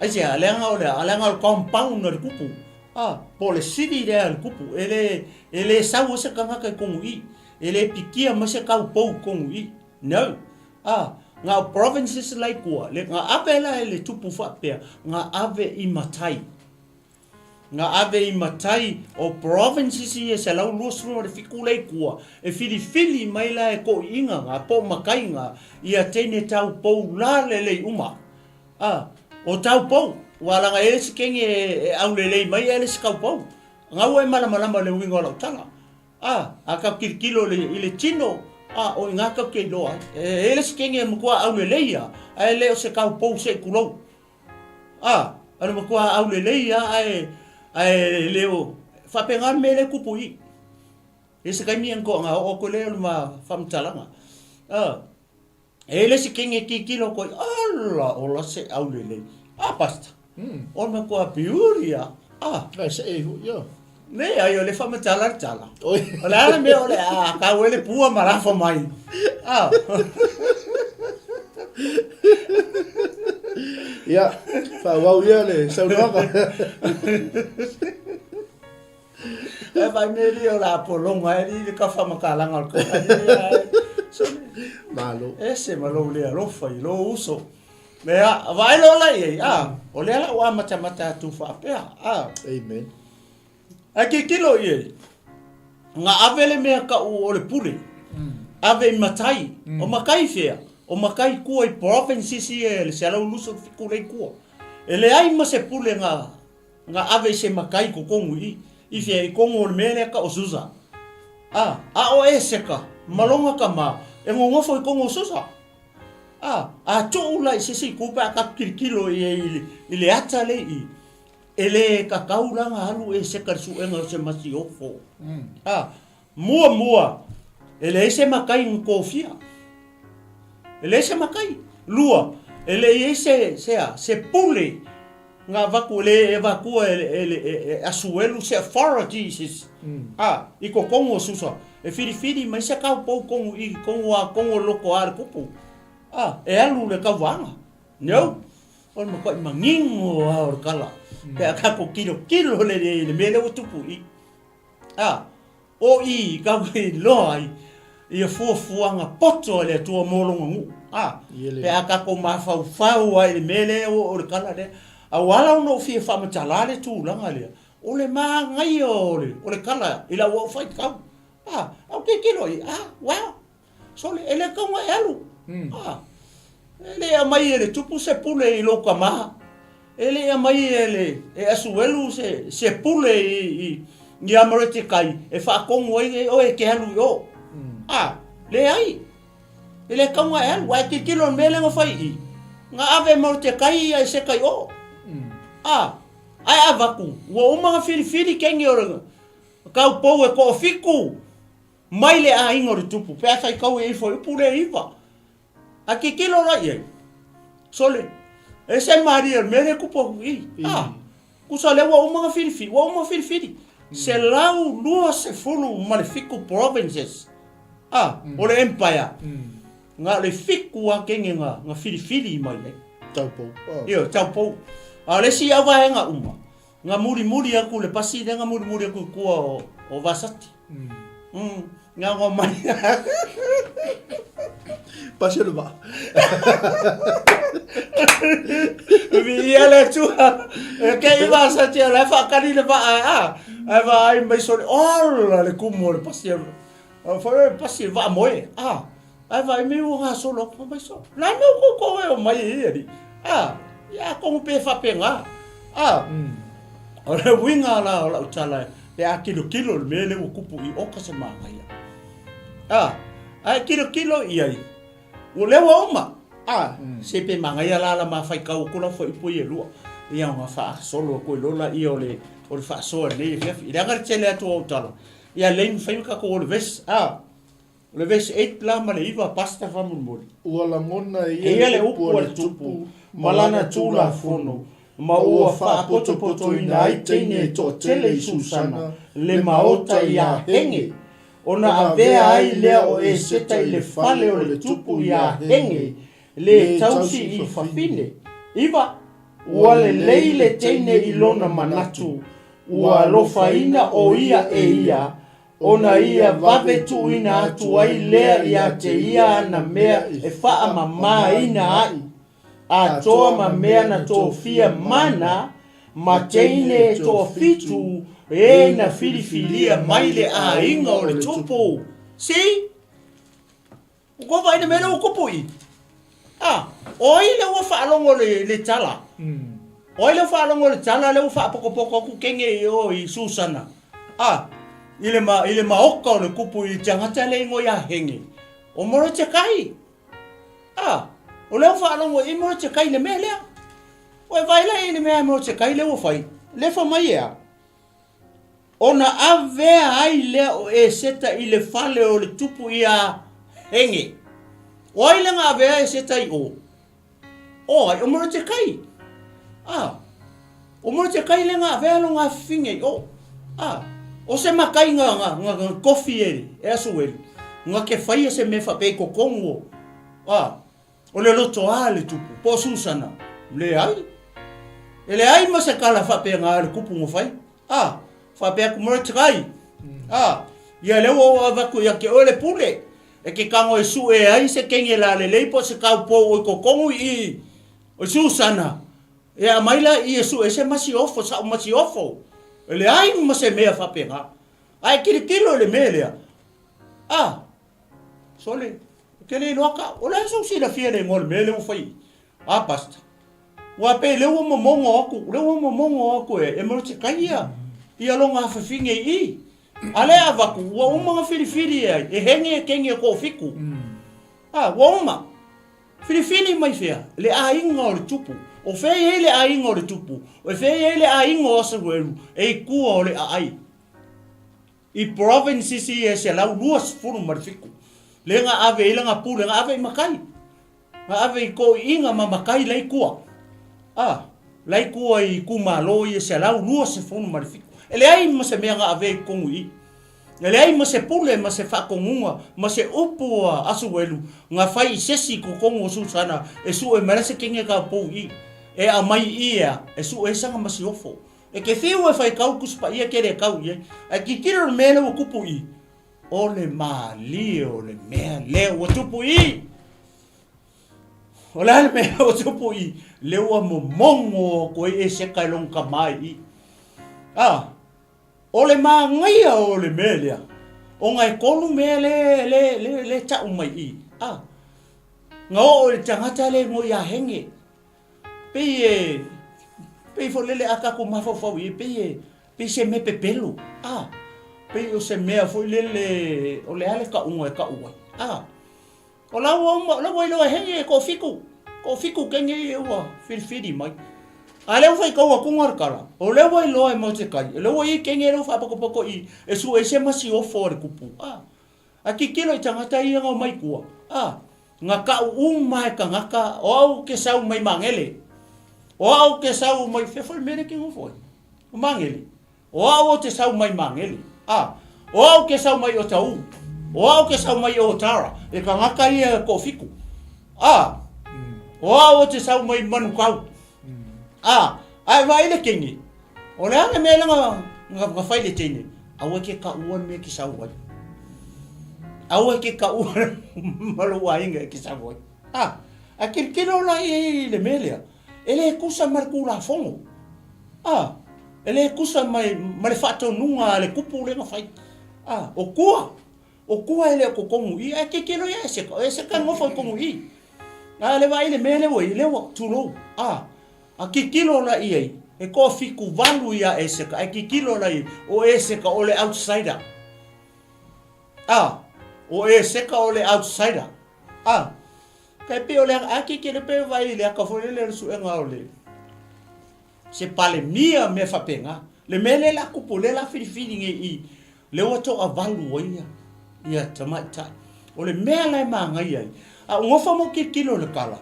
Aisea? Leaga o le a? Leaga o le compound a le tupu, a, po o le city lea a le tupu, e le, e le sau ai se tagata i totonu i i. E le pikia mai se taupou i totonu i i. No. A, na o provinces la i tua, le, na ave la e le tupu faapea, na ave i matai. Na ave i matai o provinces ia 127 la i tua, e filifili mai la e toʻiina na po o matai na ia teine taupou la lelei uma. A, o taupou, ua laga e isi keni e aulelei mai ae le isi taupou. Na ua e malamalama i le uiga o lau tala. A, a tau tilotilo i le, i le tino, a, o i ina tau te iloa ai. E, e le isi keni e matua aulelei a, ae le o se taupou se i tulou. A, o le matua aulelei lava ae, ae le o, faapena le mea lea e tupu i i. I se taimi ona toaga oo atu lea o le ma faamatalaga. A, e i ai le isi keni e tilotilo atu ai, ala, ola se aulelei. A, Pastor, o le matua beauty lava. A. Ae see iho, ia. Leai, o lea e faamatala le tala. O le a le mea o le a tau ai le pua ma lafo mai. A. Ia, faaauau ia le saunoaga. E vai me li o la polonga e li le ka faamatalaga o le kala. Malo. Ese ma lou le alofa i lou uso. Mea, vaai loa la i ai, a, o lea la ua amatamata atu faapea, a. Amen. Ae tilotilo i ai, na ave le mea tau o le pule, ave i matai, o matai fea? O matai tua i provinces ia e le 127 lea i tua. E leai ma se pule na, na ave i se matai i totonu i i, i fea? I totonu o le mea lea tau o Susa. A, a o Eseka ma lona tama e nonofo i totonu o Susa. A, a tuu la i se isi itu pe a tatou tilotilo i ai i le ata lea i i, e le tatau la ona alu Eseka i le suega o se masiofo. A, muamua, e leai se matai na tofia. E leai se matai. Lua, e le i ai se, se a, se pule na avatu, e le avatua e, e, e, e Asuelu se authority i se isi. A, i totonu o Susa, e filifili mai se taupou tonu i tonu a tonu o le loto a le tupu. A, e alu le tauvaga. No. O le matuai manino lava o le tala. Pe a tatou tilotilo lelei i le mea lea ua tupu i i. A, o i kau e iloa ai ia fuafuaga poto a le Atua mo lona nuu. A, pe a tatou mafaufau ai i le mea lea ua o le tala lea. A ua ala ona ou fia faamatala le tulaga lea, o le manaia o le, o le tala i lau au faitau. A, au tilotilo i, a, well, Sole, e le tatau ona e alu. A, e le aumai e le tupu se pule i lou tama. E le aumai e le e Asuelu se, se pule i, i, i a Moretekai e faatonu ai e oe e te alu i o. A, leai. E le tatau ona e alu. Ae tilotilo i le mea lea na fai i i. Na ave e Moretekai ia Eseka i o. A, ae avatu, ua uma ona filifili keni o le taupou e toafitu. Mai le aiga o le tupu, pe a faitau e ifo i upu lea e iva. A tilotilo la i ai, sole, ese malie o le mea lea e tupu atu i i. A, tusa lea ua uma ona filifili, ua uma ona filifili. 127 provinces, a, o le empire. Na o le fitu lava kene na, na filifili mai ai. Taupou. Ioe, taupou. A o le isi au vaega uma, Na mulimuli atu le pasi lea na mulimuli atu i tua o, o Vasati. Mm. Na ngo mai. Pasi o le vaa. Viia le Atua. E ke i Vasati o la e whaakari le vaa e a. Ai vaai mai sole, ola le kumu o le pasi. O whae o pasi vaa moe. A. Ai vaai mai ua gasolo atu fai mai so. La me u koukou e omai e ia alii. A, ia atonu pe faapena. A, o le uiga la o lau tala pe a tilotilo i le mea lea ua tupu i oka se manaia. A, ae tilotilo i ai, ua lea ua uma. A, se pe manaia la la ma faitau atu la fuaiupu ia e lua. Ia ona faasolo atu ai loa laia o le. o le faasoa i lenei afiafi. Leaga le tele atu o au tala, ia lei mafai ona tatou o le verse, a, o le verse 8 la ma le 9 Pastor faamolemole. Ua lagona e ia le upu a le Tupu ma lana Tulafono, ma ua faapotopotoina ai teine e toatele i Susana le maota iā Hege, ona avea ai lea o Eseta i le fale o le tupu iā Hege, le tausi i fafine. 9 Ua lelei le teine i lona manatu, ua alofaina ʻo ia e ia, ona ia vave tuuina atu ai lea iā te ia ana mea e faamamāina ai, atoa ma mea na tofia mana ma teine e toafitu e na filifilia mai le aiga o le tupu. See? Ua kou vaai le mea lea ua tupu i i? A, o ai lea ua faalogo i le tala? O ai lea ua faalogo i le tala lea ua faapokopoko atu kenge i o i Susana? A, i le, ma, i le maoka o le kupu i le tagata lea ingoa ia Henge. O Morotekai. A, o lea ua faalogo i Morotekai i le mea lea. Ua e vaai la i le mea a Morotekai lea ua fai? Lea fai mai e a? Ona avea ai lea o Eseta i le fale o le tupu iā Hege. O ai lea na avea Eseta i o? O ai? O Moretekai. A, o Moretekai lea na avea lona afifine i o. A, o se makai na, na, na, na tofi e, e Asuelu, na te faia se mea faapea i totonu o, a, O le loto a le tupu, po o Susana? Leai. E leai ma se kala faapena a le kupu na fai. A, faapea atu Mordecai. A, ia lea ua ou avatu ia te oe le pule, e ke kago e sue ai se kenge lalelei po o se kaupou o i totonu i i o Susana, e aumai la i e sue se masiofo, sa'u masiofo. E leai ma se mea faapena. A e tilotilo i le mea lea, a, Sole, ou te le iloa ka, o le a sou silafia le igoa o le mea lea ua fai i? A, Pastor, ua pei lea ua momono atu, lea ua momono atu e, e Mordecai ia, ia lona afafine i i. A lea avatu, ua uma ona filifili e ai, e henge e kenge e toafitu. A, ua uma. Filifili mai fea? Le aiga o le tupu. O fea e i ai le aiga o le tupu? O fea e i ai le aiga o Asueru e i tua o le aai? I provinces ia e 127 lea na ave ai lana pule, na ave i matai, na ave i toeaiina ma matai la i tua. A, la i tua i itumalo ia e 127. E leai ma se mea na avea i totonu i i. E leai ma se pule ma se faatonuga ma se upu a Asuelu na fai i sesi i totonu o Susana e sue mai la se kenge taupou i i. E aumai i i ea, e sue ai sana masiofo. E ke whiu e whai kau kusi paia ke re kau i ai. Ae titiro le mea lea ua tupu i. O le malie o le mea lea ua tupu i. O le a le mea ua tupu i. Lea ua momono atu ai Eseka i lona tama i i. A, o le manaia o le mea lea, ona e kolu mea le, le, le, le tau mai i. A, na oo i le tagata lea i ia Henge. Pei e, pei foi lele a tatou mafaufau i ai, pei e, pei se mea pepelo, a, pei o se mea foi lele o le a le tauga e tau ai, a. O la ua uma, o la ua iloa e hei e toafitu, toafitu kenge ia ua filifili mai. A lea ua faitau atu le tala, o lea ua iloa e Mordecai, o lea ua i ai kenge lea ua faapatopatoi e sue ai se masiofo a le tupu, a. A tilotilo i tagata ia na omai i tua, a, na kau uma e tagata, o au ke sau mai Magele, o au ke sau mai, fea foi le mea lea ke nofo ai? O Magele. O au o te sau mai Magele, a, o au ke sau mai Otauu, o au ke sau mai Otara, e tagata ia e toafitu, a, o au o te sau mai Manukau, a, a e vaai le kenge, O le a le mea lea na fai le teine? Aua e ke kaua le mea e ke sau ai. Aua e ke kaua ma lou aiga e ke sau ai. A, a tilotilo la i ai i le mea lea, e le tusa ma le Tulafono. A, e le tusa mai ma le faatonuga a le kupu lea na fai. A, o tua, o tua e le o totonu i i, ae tilotilo ia e se, e se ka nofo i totonu i i. A le vaai i le mea lea ua i ai, lea ua, tulou, a, A tilotilo la i ai, e toafitu valu ia Eseka, ae tilotilo la i ai, o Eseka o le outsider. A, o Eseka o le outsider. A, kai pei o le, a tilotilo pei o vaai i le aka foi lele o le suega o le, se Palemia mea faapena. Le mea lea la kupu, lea la filifili nei i, lea ua toavalu ai ia, ia tamaitai. O le mea la e manaia ai, a ou nofo ma ou tilotilo i le kala,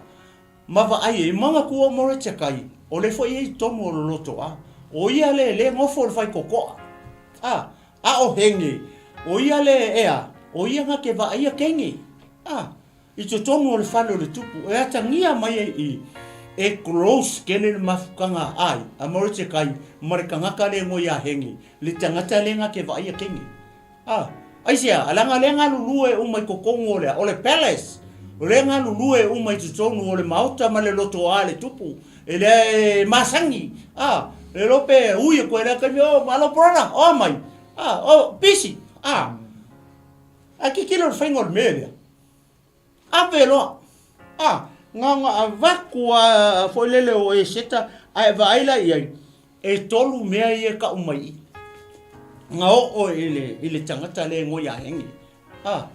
ma vaai ai, manatua o Moretekai, o lea foi e i totonu o le loto a, o ia le le nofo i le faitotoa, a, a o Henge, o ia le ea, o ia na te vaaia teine, a. I totonu o le fale o le tupu, e atagia mai ai i, e close tele le mafutaga ai a Morotekai ma le tagata lea e ngoi a Henge, le tagata lea na te vaaia kenge. A, aisea, leaga lea galulue uma i totonu o le, o le palace, o lea galulue uma i totonu o le maota ma le lotoa a le tupu, e lea e masani, a, le iloa pe ui atu ai lea taimi, oh, malo brother, oa mai, a, oh, busy, a. Ae tilotilo i le faiga o le mea lea. Ave loa. A, na ona avatu lava foi lele o Eseta, ae vaai la i ai, e tolu mea ia e tau mai i i. Na oo i le, i le tagata lea e ngoi a Henge. A,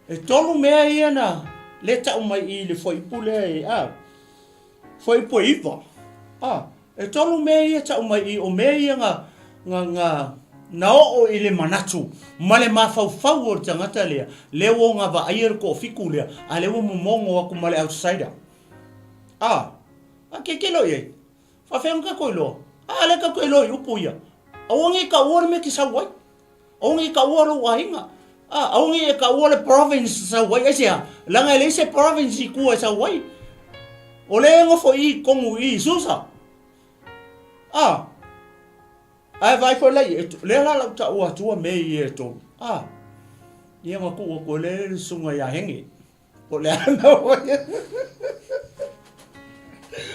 e tolu mea ia na, lea e tau mai i i le fuaiupu lea e, a, Fuaiupu e 9. A, e tolu mea ia tau mai i, o mea ia na, na, na, na oo i le manatu ma le mafaufau o le tagata lea, lea ua ona vaaia le toafitu lea, a lea ua momono atu ma le outsider. A, a tilotilo i ai, faafefea ona tatou iloa? A, lea tatou te iloa i upu ia, aua ne i taua le mea e te sau ai. Aua ne i taua lou aiga. A, aua ne i e taua le province e sau ai. Aisea? Leaga e leai se province i tua e sau ai. O lea e nofo i i totonu i i Susa. A, ae vaai foi la i ai, lea la lau taua atua mea ia e tolu. A, ia na tuu atu e le susuga ia Henge. Po o le a lava ia.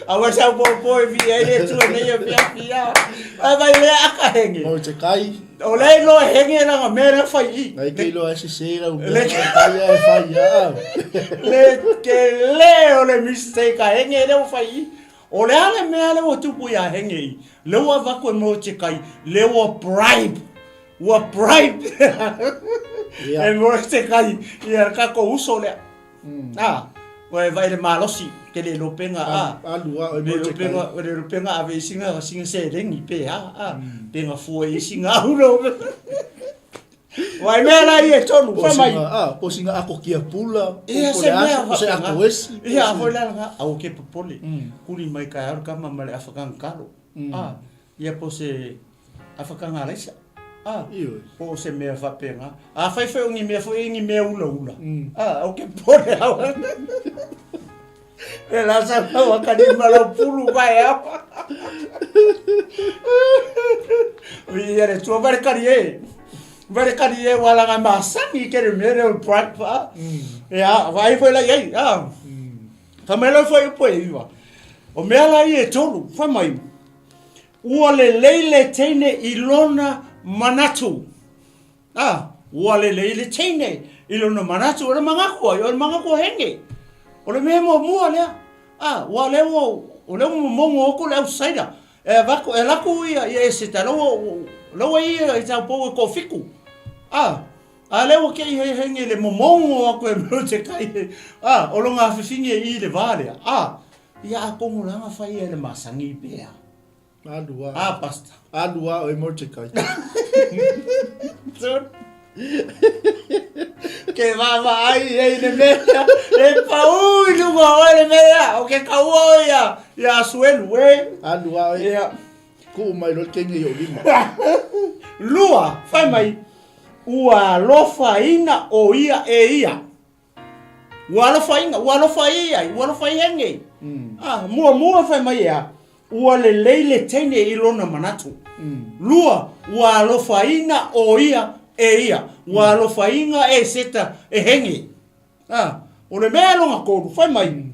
Aua sau popo e vi ai le tua nei e fia fia. Ai vai le aka henge. Mo te kai. O le iloa e henge langa mea lea fai i. Nai ke iloa e sese lau mea. Le kai e fai ia. Le ke le o le mistake a henge lea ua fai i. O le a le mea lea ua tupu ia henge i. Le ua avatu e mo te kai. Le ua bribe. Ua bribe e Mordecai ia le tatou uso lea. A, ua e vaai i le malosi, te le iloa pe na, a. Alu a oe Mordecai. Le iloa pe na ave i sina, sina seleni pe a, a, pe na fua i sina auro. Vaai mea la ia e tolu, fai mai. A, po o sina ako kia pula, po o le a, po o se ako esi. Ia, foi la lena, aua ke popole, kuli mai taeao le tama ma le afa kagakalo. A, Ia po o se afakanga alaisa. A, po o se mea faapena. Afai foi o ni mea foi ni mea ulaula. A, o ke pole au. E la sa mau a kani ma lau pulu vai au. Ia le tua vare kari e. Vare kari e wala nga masani ke le mea leo bright pa. Ia, vai foi la iai. A. Fai mai lau fuaiupu e iwa. O mea la ia e tolu, fai mai, Ua lelei le teine i lona manatu. A, ua lelei le teine i lona manatu. O le manatu ai, o le manatu o Henge. O le mea muamua lea. A, ua lea ua, o lea ua momono atu le outsider. E avatu, e alu atu ia, ia Eseta, la ua, la ua ia i taupou e toafitu. A, A lea ua kei hei henge le momono atu e Morotekai, a, o lona afifine i le va lea, a, ia atonu la na fai e le masani pea. Alu a. A, Pastor. Alu a oe Morotekai. Ke vaavaai ai le mea, e pau i luga o oe le mea lea, o ke kaua oe ia, ia Asuelu, e. Alu a oe. Ia. Kuu mai loa le kenge i ou lima. Lua, fai mai, Ua alofaina ʻo ia e ia. Ua alofaina, ua alofa ia ia, ua alofa ia nei. Ah, muamua fai mai ea, ua lelei le teine i lona manatu. Lua, ua alofaina ʻo ia e ia. Ua alofaina e Seta e Henge. Ah, o le mea lona tolu, fai mai,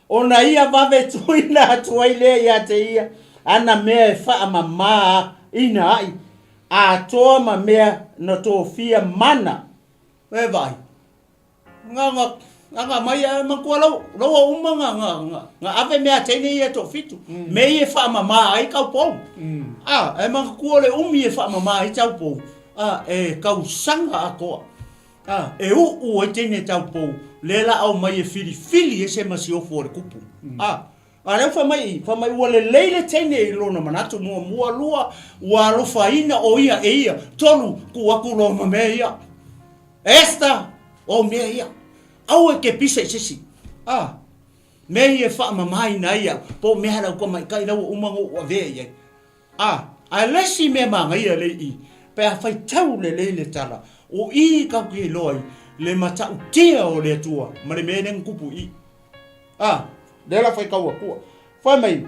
Ona ia vave tuuina atu ai lea ia te ia ana mea e faamamā ina ai, atoa ma mea na tofia mana. E vaai, nga, nga, nga, nga mai a manatua lau, lau ua uma nga, nga, nga, nga ave mea a teine ia e toafitu, mea ia e faamamā ai taupou. A, e manatua le umi e faamamā ai taupou, a, e tausaga atoa. A, e uu ai teine taupou, lea la aumai e filifili ai se masiofo a le kupu. A, A lea ua fai mai i, fai mai ua lelei le teine i lona manatu muamua, lua, ua alofaina o ia e ia, tolu, tuu atu loa ma mea ia. Esther, o mea ia. Aua e te pisa i se isi. A, mea ia e faamamaina ai au, po o mea lau tamaitai la ua uma ona ou avea i ai. A, ae le isi mea manaia lea i i, pe a faitau lelei le tala, o i tatou te iloa ai le matautia o le Atua ma le mea lea na tupu i i. A, lea la faitau atua. Fai mai,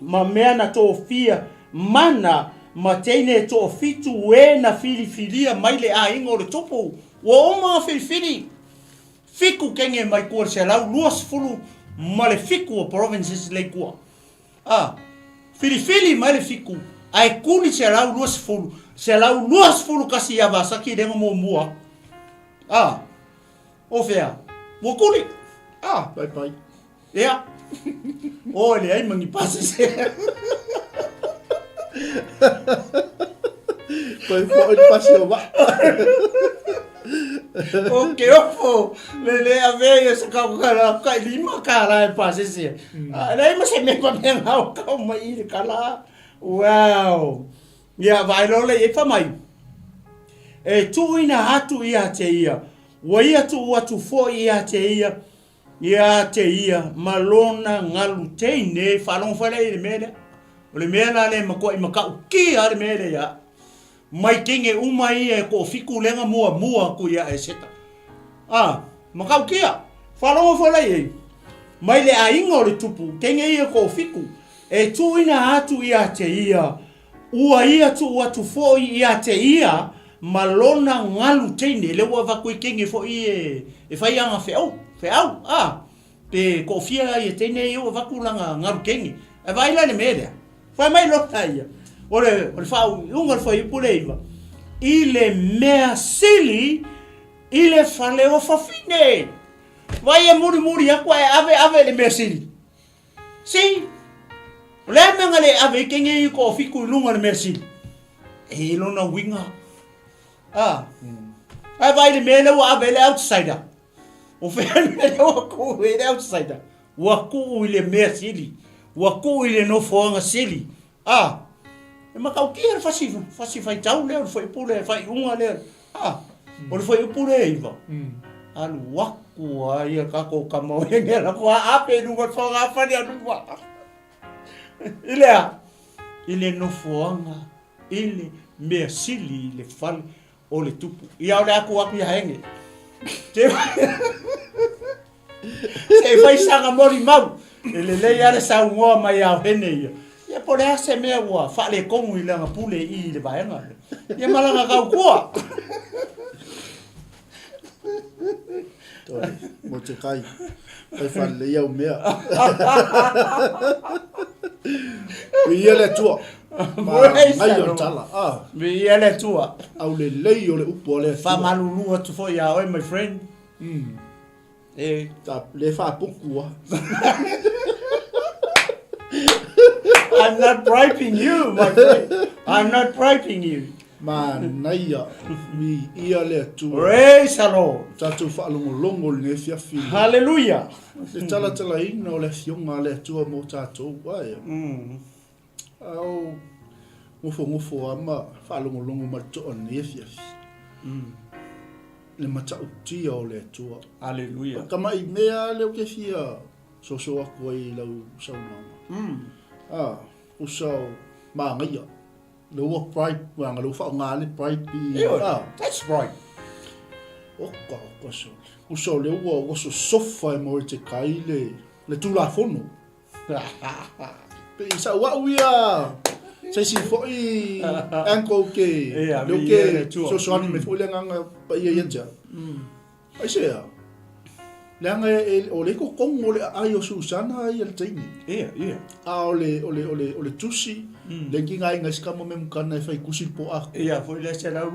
ma mea na tofia mana ma teine e toafitu e na filifilia mai le aiga o le tupu, ua uma ona filifili. Fitu kenge mai tua i le 127 o provinces lea i tua. A, filifili mai le fitu, ae tuli 120, 121 ia Vasati lea na muamua. A, o fea? Ua tuli. A. Bye bye. Ia. O, e leai ma ni pasese. Toe foi le pasi o vaa. O ke ofo, le le avea ia se kau kala, kai lima kala e pasese. Mm. Leai ma se mea pa mea ngau kau mai i le kala. Wow. Ia, vaai loa lea i ai fai mai. E tuuina atu ia te ia, ua ia tuu atu foi ia te ia, ia te ia ma lona galu teine, faalogo foi lea i le mea lea. O le mea la lea e matuai matautia le mea lea ia au. Mai teine uma ia e toafitu lea na muamua atu ia Eseta. A, matautia, faalogo foi lea i ai. Mai le aiga o le tupu, teine ia e toafitu, e tuuina atu ia te ia, Ua ia tuu atu foi ia te ia ma lona galu teine, lea ua avatu ai teine foi e fai ana feau, feau, a, pe toafia ia teine ia ua avatu lana galu teine. Ae vaai la i le mea lea, fai mai lona ia, o le, o le faauiuga o le fuaiupu lea iva, i le mea sili i le fale o fafine. Vai e mulimuli atu ae ave ave i le mea sili. See? O le a mea na le ave ai kenge i ko fiku i lunga o le mea sili? E i lona uiga. Ah. Ai vai le mea lea ua ave ai le outsider. O fea le mea lea ua tuu ai le outsider? Ua tuu i le mea sili. Ua tuu i le nofoaga sili. Ah. E matautia le fasi, fasi faitau lea o le fuaiupu lea, faaiuga lea. Ah. O le fuaiupu lea e iva. Alu aku a ia tatou tama o ia la kua ape i luga o le fogafale a luma. I le a? I le nofoaga, i le mea sili i le fale o le tupu. Ia o le a tuu atu ia Henge. Se i fai sana molimau. E lelei lava le saunoa mai a o Hene ia. Ia po o le a se mea ua faaletonu i lana pule i i le vaega lea. Ia ma lana tautua. Toi, mo te kai. Kai whalelei au mea. Viia le Atua. Ma ngai o le tala. Ah. Viia le Atua. Aulelei o le upu a le Atua. Faamalulu atu foi ia oe, my friend. E. Ta le faapuku a. I'm not bribing you, my friend. I'm not bribing you. Manaia, viia le Atua. Praise the Lord. Tatou faalogologo i lenei afiafi. Hallelujah. Le talatalaina o le Afioga a le Atua mo tatou. Ae. A o nofonofo lava ma faalogologo ma le toa i lenei afiafi. Le matautia o le Atua. Hallelujah. O tamai mea lea ou te fia soso atu ai i lau saunoaga. A, usa o manaia. Lea ua bribe, leaga lea ua faaaoga le bribe i... Ioe, that's bribe. Oka, oka sole. Usa o lea ua, ua sosofa e Moridekai le, le Tulafono. Pe i sau au ia, se isi foi angle ke, Ia, lea mi ke ia le Atua. fesoasoani mai foi le agaga paia ia te au. Aisea? Leaga e, o le totonu o le aai o Susana ia le taimi. Ia, ia. A o le, o le, o le, o le tusi, le tigaina i se tama memukana e fai kusi le po a. Ia, foi lea 127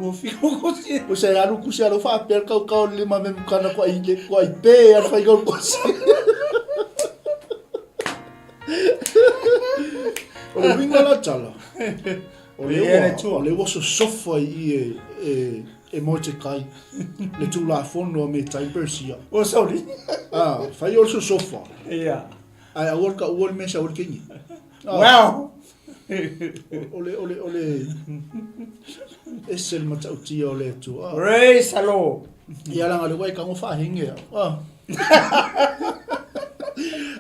kusi. O se alu kusi alu faapea le kaukau o le lima memukana kua i, kua i pe alu fai kau kusi. O le uiga la tala, o le ua, o le ua sosofa i i e, e, e Mordecai, le Tulafono a Metai Persia. Ua sauli. Ah, fai o le sosofa. Ia. Ae aua le taua le mea e sau ai le teine. Wow! O le, o le, o le, ese le matautia o le Atua. Praise the Lord! Ia leaga o lea ua e tago faahenge au. Ah.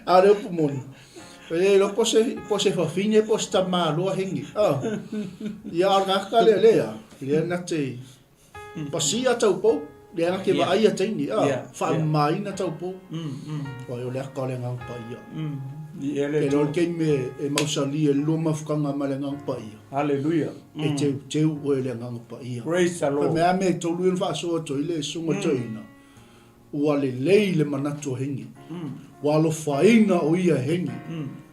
A o le upu moni, e le iloa po o se, po o se fafine po o se tamaloa henge. Ah. Ia a o le tagata lea lea, lea na te pasia taupou, lea na te vaaia teine, ah, faamamaina taupou. Oi, o le aka o le Agaga Paia. E iloa le taimi e mausali ai le lua mafutaga ma le Agaga Paia. Hallelujah. E teuteu oe e le Agaga Paia. Praise the Lord. Fai mai a mea e tolu ia na faasoa atu ai le Susuga Toeaina, ua lelei le manatu o Henge. Ua alofaina o ia e Henge.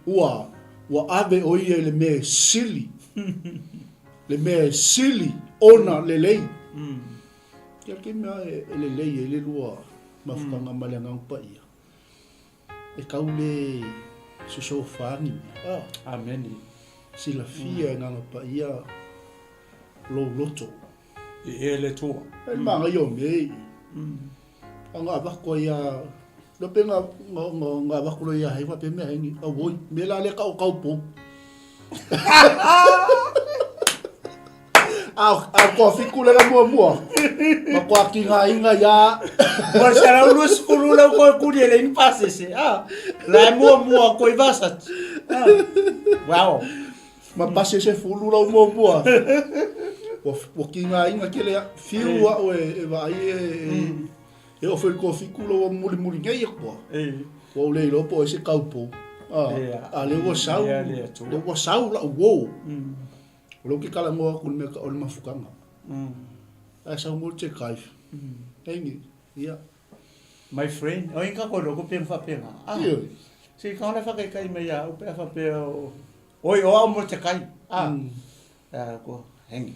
Ua, ua ave o ia i le mea e sili. Le mea e sili ona lelei. Ia ke mea e lelei ai le lua mafutaga ma le Agaga Paia, e tau le sosofa ni mea. Amene. Silafia e Agaga Paia lou loto. E e le Atua. E le magaia o mea i. A nga avatu ai a, lo pe nga, nga, nga, nga avatu loa ia hei faapea mea hei ni, auoi, mea la lea ka o kau pou. A, a koa fiku le mua mua. Ma koa ki ngā inga ia. Ua se rau lua sefulu lau koe kuri e le ini pasese. Ah, la e mua mua koe vasat. Ah, wow. Ma pasese fulu lau mua mua. Ua, ua ki ngā inga kele a, whiu a oe e vaai e, e, e ofe le koa fiku lau muli muli nei e koa. Ua ou le iloa po o ai se kaupou. A, a lea ua sau, lea ua sau lau uo. O lea ou te talanoa atu i le mea o le mafutaga. Ae sau mo te kaifa. Eini, ia. My friend, o inga koe loko pia faapena. Ah, se ka ona whakaikai mai a au pe a whapea o, oi o au mo te kai. Ah, ah, ko, hengi.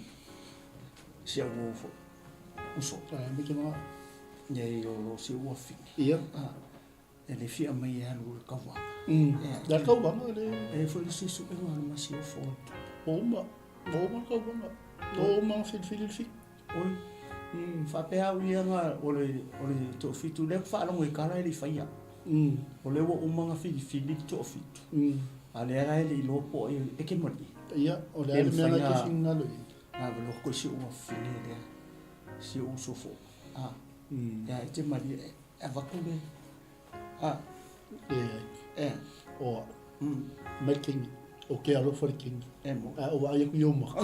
Si au o fo, uso. Ah, me te mga. Ia i o lo si ua fini. Ia. Ah, e le fia mai e alu le kaua. Le kauaga le. E foi le sisu e ngā ma si o fo. O uma, o uma le kauaga. O uma nga filifili le fili. Oi, faapea au ia nga o le, o le toafitu lea ku faalogo i kala e le i faia. O lea ua uma nga filifili le toafitu. A lea la e le i iloa po o ai e ke malie. Ia, o le a le mea na te finagalo i ai. Na velo ko si ua fini lea. Si uso fo. Ah. Ia e te malie e avatu le. Ah. Leai. E. O au. Mai le kingi. O ke alofa le kingi. E mo. A o vaai aku i ou maka.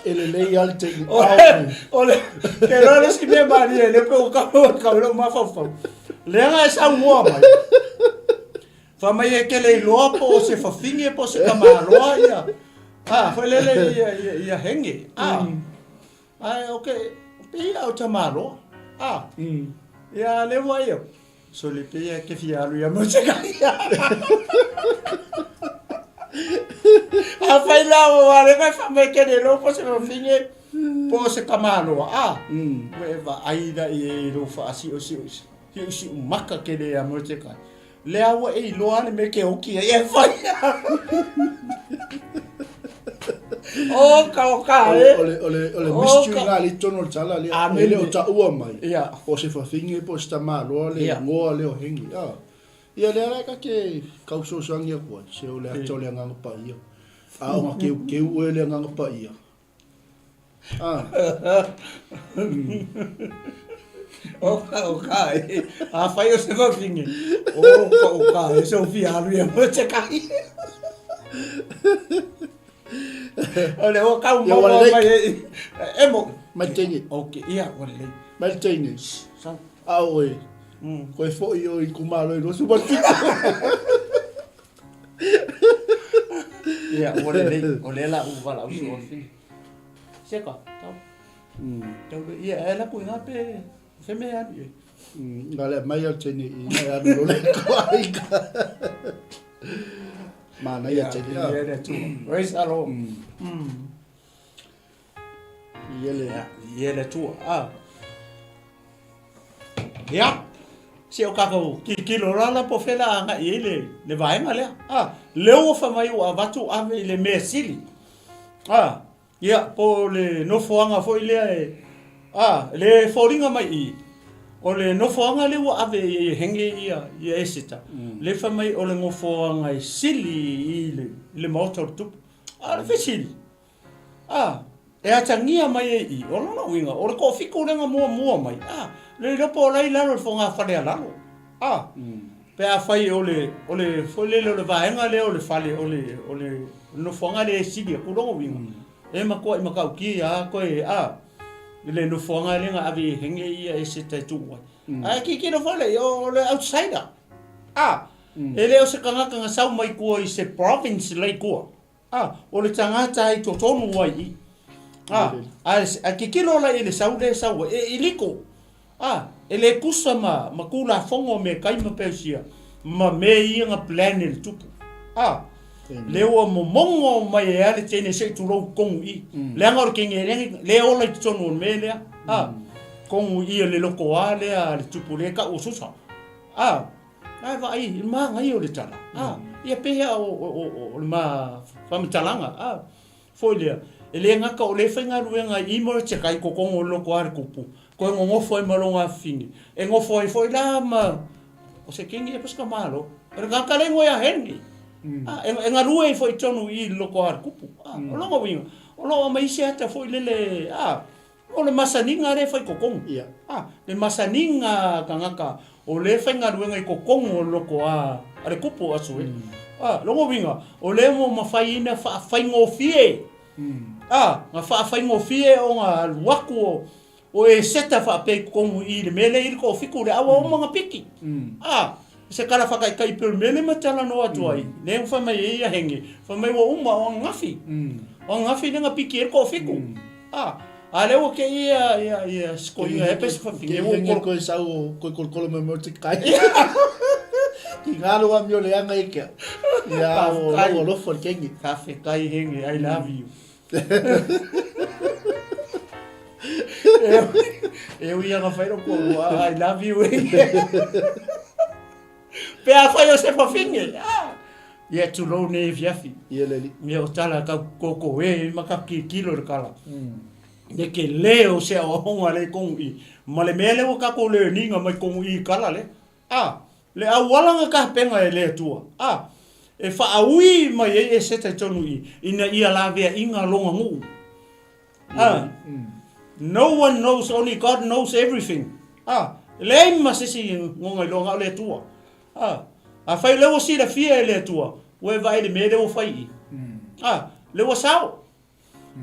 E lelei lava le teine. O le, ke loa le isi mea malie, le pe o kau, kau lou mafaufau. Leaga e saunoa mai. Fai mai e kele iloa po o se fafine po o se tamaloa ia. A, foi lele ia, ia, ia henge. A, ae o ke, pei ia o tamaloa. A, ia le ua ia. So le pei ia ke fia alu ia mo se kai. A fai la o a le kai fa mai kele iloa po o se fafine po o se tamaloa. A, ua e vaai la i e lou faasiosiosio. Siusiu maka kele ia mo se kai. Lea ua e iloa le mea ke oki ai e fai. O ka o ka e. O le, o le, o le mystery nga le tonu o le tala lea. Amen. E le o taua mai. Ia. O se fafine po o se tamaloa le Ia. ngoa le o hengi. Ah. Ia lea la ka te kausosoangi aku ai. Se o le ata o le Agaga Paia. A o nga keukeu oe le Agaga Paia. Ah. O ka o ka e. A fai o se fafine. O ka o ka e se o fia alu ia mo te kai. O le o kau Ia, maua ua lelei. mai e. E mo. Mai le teine. Ok, ia, ua lelei. Mai le teine. Sau. A oe. Koe foi oe i kumalo i 27. Ia, ua lelei. O lea la u valaau si o fafine. Seka, tau. Tau le, ia, e la kui ngā pe, fe me alu i. Nga le mai al teine i ngai alu lo le ko aika. Manaia teine. Ia, le atua. Praise the Lord. Ia le. Ia le atua. Ah. Ia, se o kākou tilotilo la la po o fea le a agai i ai le, le vaega lea. A, lea ua fai mai ua avatu ave i le mea sili. A, ia, po o le nofoaga foi lea e, A, le foliga mai i i, o le nofoaga lea ua ave i ai e Henge ia, ia Eseta, lea fai mai o le nofoaga e sili i le, i le maota o le tupu. A o le fesili, a, e atagia mai ai i i, o lona uiga, o le toafitu lea na muamua mai, a, le iloa po o la e i lalo o le fogafale a lalo. A, pe afai o le, o le, foi lele o le vaega lea o le fale, o le, o le nofoaga lea e sili atu lona uiga, e matuai matautia lava toe, a, i le nofoaga lea na ave i Henge ia Eseta e tuu ai. Ae tilotilo foi lea, o le outsider, a, e le o se tagata na sau mai tua i se province la i tua, a, o le tagata i totonu ai i i. A, ae tilotilo la i le sau lea e sau ai, e illegal, a, e le tusa ma, ma Tulafono a Mekai ma Persia ma mea ia na plan e le tupu. A, lea ua momono mai e a le teine se i tulou tonu i. Leaga o le teine lea, lea ola i totonu o le mea lea. A, tonu i le lotoa lea a le tupu lea e tau o Susa. A, ae vaai i le manaia o le tala. A, ia pehea o le ma faamatalaga. A, Foi lea, e le gata o lea faigaluega i Morotekai i totonu o le loto a le tupu, toe nonofo ai ma lona afafine, e nofo ai foi la ma, o se kini e pasika malo, o le tagata le igoa ia Henry, a, e galue ai foi i totonu i i le loto a le tupu. A, o lona uiga, o lo o aumai isi ata foi lele, a, o le masaniga lea e fai i totonu. A, le masaniga a tagata o lea e faigaluega i totonu o le loko a le kupu o Asuelu. A, lona uiga, o lea ua mafai ona faafaigofie, a, na faafaigofie ona alu atu o, o Eseta faapea i totonu i i le mea lea e i ai le toafitu, le aua uma na piki. A, se tala faataitai pei o le mea lea ma talanoa atu ai, lea na fai mai ai ia Henge, fai mai ua uma o ananafi, o ananafi lea na piki ai le toafitu. A, a lea ua kei ia, ia, ia sikoiga e pese fafine. Kei henge koe sau o koe kolokolo mai mo te kai. Ki ngā roa mi o le anga i kia. Ia o lau alofa le kengi. Whawhetai henge, I love you. E ui anga whairo ko, I love you henge. Pe a whai o se fafine. Ah. Ia tulou nei afiafi. Ia le alii. Ia o tala kau koko e ma ka kilokilo le kala. Le ke le o se aoaoga le kogu i. Ma le mea lea ua kakou learning mai kogu i kala le. A, le auala nga kapenga e le Atua. A, e faaui mai ai e seta i tonu i, ina ia laveaiga lona nuu. A, no one knows, only God knows everything. A, e leai ma se isi goga iloa na o le Atua. A, afai o lea ua silafia e le Atua, ua e vaai i le mea lea ua fai i. A, lea ua sao.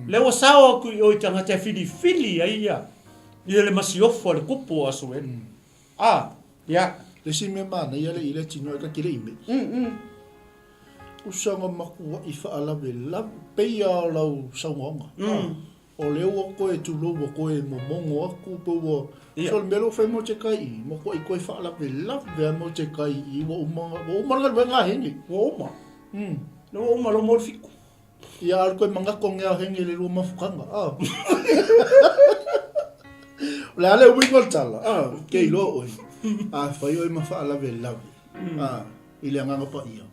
Lea ua sao atu i o i tagata e filifili ai ia, ia le masiofo a le kupu o Asuelu. A, ia. Le isi mea manaia le i le tino e ka kile i me. Usa nga makuaʻi faalavelave, pei a o lau saunoaga. O lea ua koe tulou ua koe momono aku pe ua so le mea lea ua fai mo te kai i, makuaʻi koe faalavelave a mo te kai i ua uma ua uma le galuega a Henge. Ua uma. Lea ua uma lou mo le fitu. Ia a o le koe mangato ngea o Henge i le lua mafukaga. Ah. O le a le uiga o le tala, ah, ke iloa oe. A fai oe ma faalavelave, ah, i le Agaga Paia.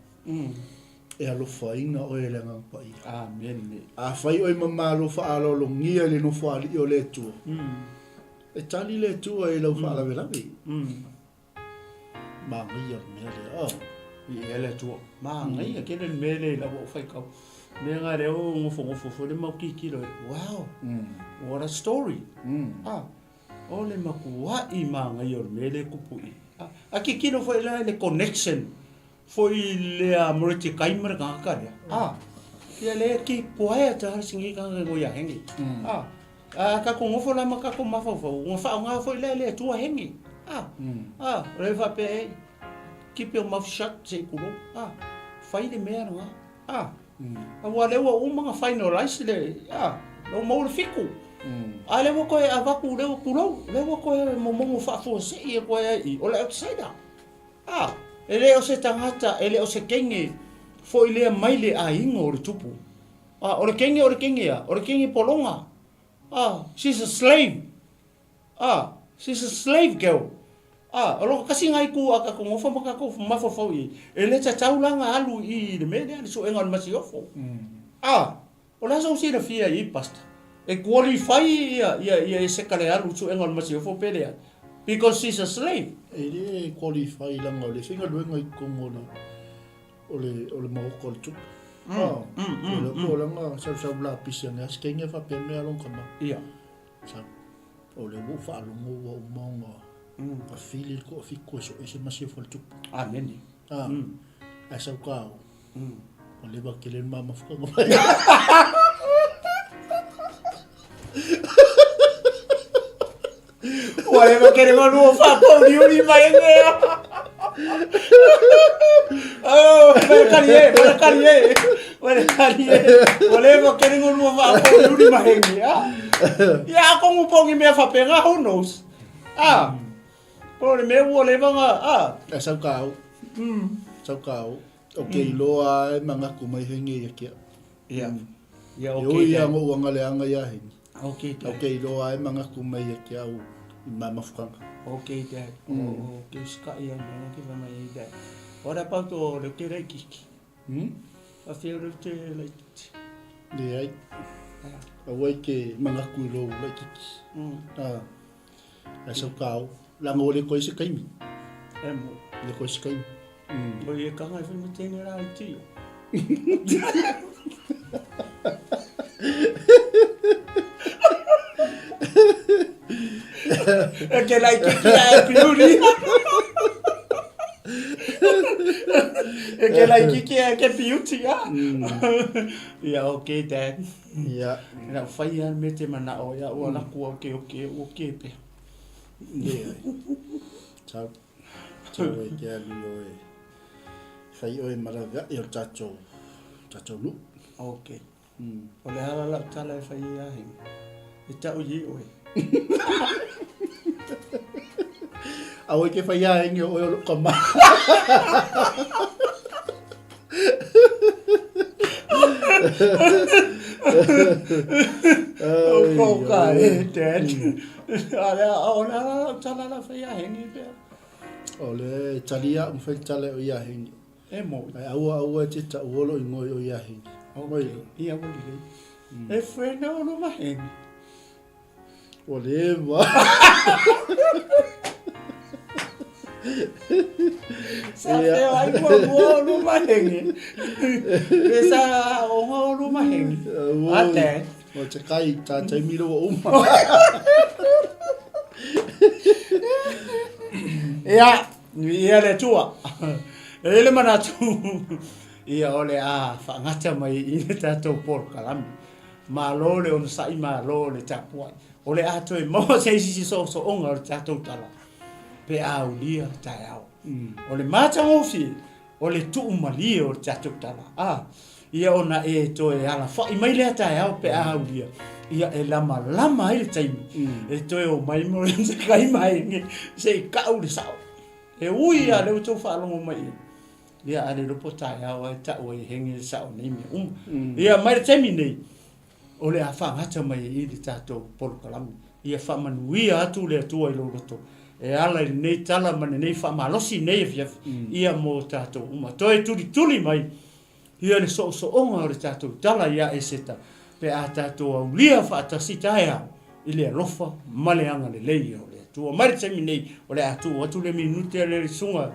E alofaina oe e le Agaga Paia. Amene. Afai oe ma malo faaaloalogia i le Nofoalii o le Atua, e tali le Atua i lau faalavelave. Manaia le mea lea. Oh. Viia le Atua. Manaia tele le mea lea i lau ou faitau. Mea nga lea o nofonofo foi le mau kikilo. Wow. What a story. Ah. O le matua'i manaia o le mea lea e tupu i. A kikilo foi la i le connection foi lea Moretekai ma le tagata lea. A, ia lea keep quiet lava le sini tagata e ngoi ia Henge. A, a tatou nofo la ma tatou mafaufau, ua faaaoga foi lea e le Atua Henge. A, a, o lea e faapea, hey, keep your mouth shut se i tulou. A, fai le mea lena. A, aua lea ua uma ona finalize le, a, lea ua maua le fitu. A lea ua toe avatu, lea ua tulou, lea ua toe momono faafuasei atu ai i i, o le outsider. A, e le o se tagata, e le o se teine foi lea mai le aiga o le tupu. A, o le teine o le teine a, o le teine pologa. A, she's a slave. A, she's a slave girl. A, o lona kasi nga itu a kakou ngofa ma kakou mafaufau i ai, e le tatau la nga alu i le mea lea, le suega o le masiofo. A, o le a sou silafia i pastor? E qualify ia ia ia Eseka le alu i suega o le masiofo pe leai? Because she's a slave. E le qualify leaga o le faigaluega i totonu o le o le o le maota o le tupe. Mm, mm, mm, mm. Po leaga sausau lapisi ane a se kenge faapea mea lona tama. Ia. Sau. O lea ua ou faalogo ua uma ona mm. fili le toafitu e soe se masiofo a le tupu. Amene. Ah. Mm. Ae sau ka au. Mm. Ua leva tele le ma mafutaga mai. Ua leva tele ma lua faapouriuri mai mea. Oh, mai kali e, mai kali e. Mai kali e. Ua leva tele ma lua faapouriuri mai mea. Ia, a kongu pongi mea faapena, who knows? Ah. Po o le mea ua leva na, ah. Ae sau ka au. Sau ka au. O ke iloa e manatu mai hei ngeia kia. Ia. Ia, E okay. oi ia ngo'u anga leaga ia hengi. Okay, O Dad. ke iloa e manatu mai ia ke au i ma mafukanga. Okay, Dad. O, ke usikaʻi ai mea ke whai mai ai, Dad. What about o le te laititi? Hmm? A whio le te laititi. Leai. Aua i ke manatu i lou laititi. Ah. Ae sau ka au. Leaga ua le koe se taimi. E mo. Le koe se taimi. Mm. O e kanga e whai ma tēnei rā i tio. E ke lai kiki a e piuri. E ke lai kiki a e ke piuti a. Ia, okay, Dad. Ia. Ina whai a me te manao ia ua laku au ke oke o ke pea. Leai. Tau. Tau e ke ali o e. Whai oe marawe ai o tātou, tātou nuu. Ok. O le ala lau tala e whai ia hengi. E tau i oe. Aua ke whai a hengi o oe o loko ma. O kōka e, Dad. O le ala lau tala la whai a hengi pea. O le tali ia, ma whai tala o ia hengi. E mo. Ai aua aua e te tau olo i ngoi o ia hengi. Ok. Ia wali lei. E whena o lo mahengi. Ua leva. Sa feo ai mua mua o lo mahengi. Pe sa onga o lo mahengi. A Dad. O te kai, tā taimi rawa uma. Ia, ia le Atua. E i ai le manatu, ia o le a faagata mai i le tatou polokalame. Malo le onosai, malo le tapuai. O le a toe maua se isi soosooga o le tatou tala, pe a aulia taeao. O le matagofie, o le tuumalie o le tatou tala, a, ia ona e toe alafai mai lea taeao pe a aulia, ia e lamalama ai le taimi, e toe omai mo le kai mai se i kau le sao. E ui a lea ua tou faalogo mai i ai, ia a le iloa po o taeao lava e tau ai e henge le sao nei mea uma. Ia mai le taimi nei, O le a faagata mai ai i le tatou polokalame. Ia faamanuia atu le Atua i lou loto e ala i lenei tala ma lenei faamalosi i nei afiafi, ia mo tatou uma. Toe tulituli mai ia le soosooga o le tatou tala iā Eseta pe a tatou aulia faatasi taeao i le alofa ma le agalelei o le Atua. Mai le taimi nei, o le a tuu atu le minute a le Susuga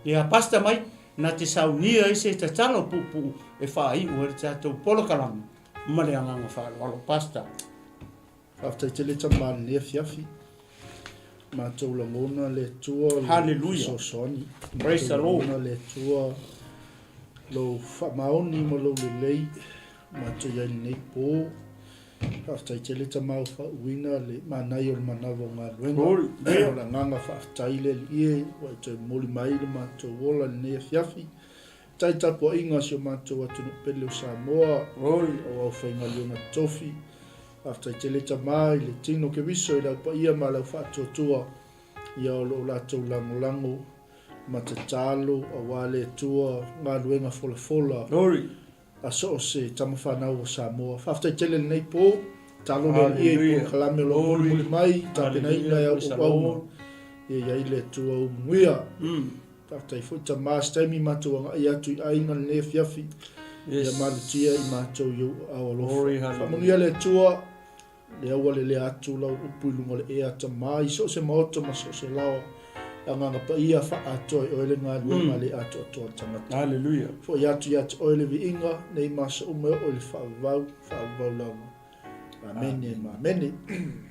ia Pastor mai na te saunia ai se tatalo puupuu e faaiu ai le tatou polokalame. Ma le agaga faaaloalo Pastor. Faafetai tele tama lenei afiafi. Matou lagona le Atua lo Hallelujah. fesoasoani. Praise the Lord. Lagona le Atua lou faamaoni ma lou lelei matou i ai lenei po. Faafetai tele tama ua faauuina le manaia o le manava o galuega. Glory. O le agaga faafetai le Alii e ua e toe momoli mai le matou ola i lenei afiafi. Tai tapuaiga a si o matou atunuu pele o Samoa, o aufaigaluega tofi. Faafetai tele tama i le tino Keriso i le au paia ma le au faatuatua ia o lo o latou lagolago ma tatalo aua le Atua galuega folafola a so o se tama fanau o Samoa. Faafetai tele i lenei po, talo le Alii i polokalame o lo o mulimuli mai, tapenaina e au auauna ia i ai le Atua u manuia. Faafetai foi tama, se taimi matou agai atu i aiga lenei afiafi. Yes. Ia malutia i matou i ou aao alofa. Faamanuia le Atua. Lea ua lelea atu lau upu i luga o le ea atamā i so o se maota ma so o se laoa, le Agaga Paia faaatoa i oe le galuega le atoatoa a le tagata. Haleluia. Foi atu ia te oe le viiga, nei ma aso uma e oo i le faavavau, faavavau lava. Amene ma amene.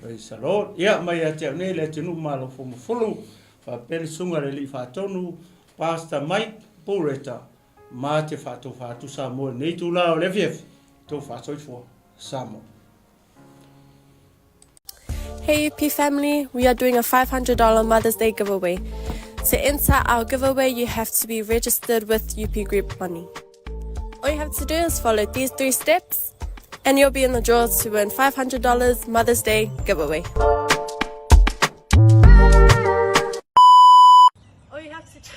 Praise the Lord. Ia, mai ia te au nei le atunuu Malofomafulu, faapea le susuga i le Alii Faatonu, Pastor Mike Bureta, ma te faatofa atu Samoa i lenei itula o le afiafi, tou faasoifua. Samoa. Hey UP family, we are doing a $500 Mother's Day giveaway. To enter our giveaway, you have to be registered with UP Group Money. All you have to do is follow these three steps and you'll be in the draw to win $500 Mother's Day giveaway. All you have to do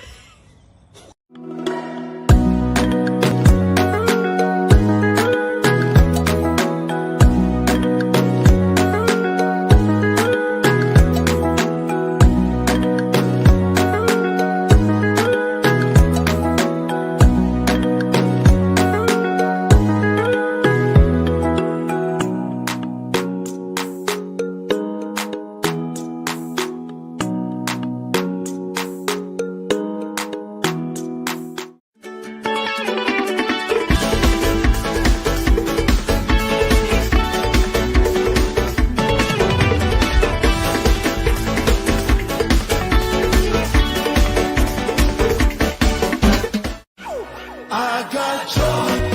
I got joy.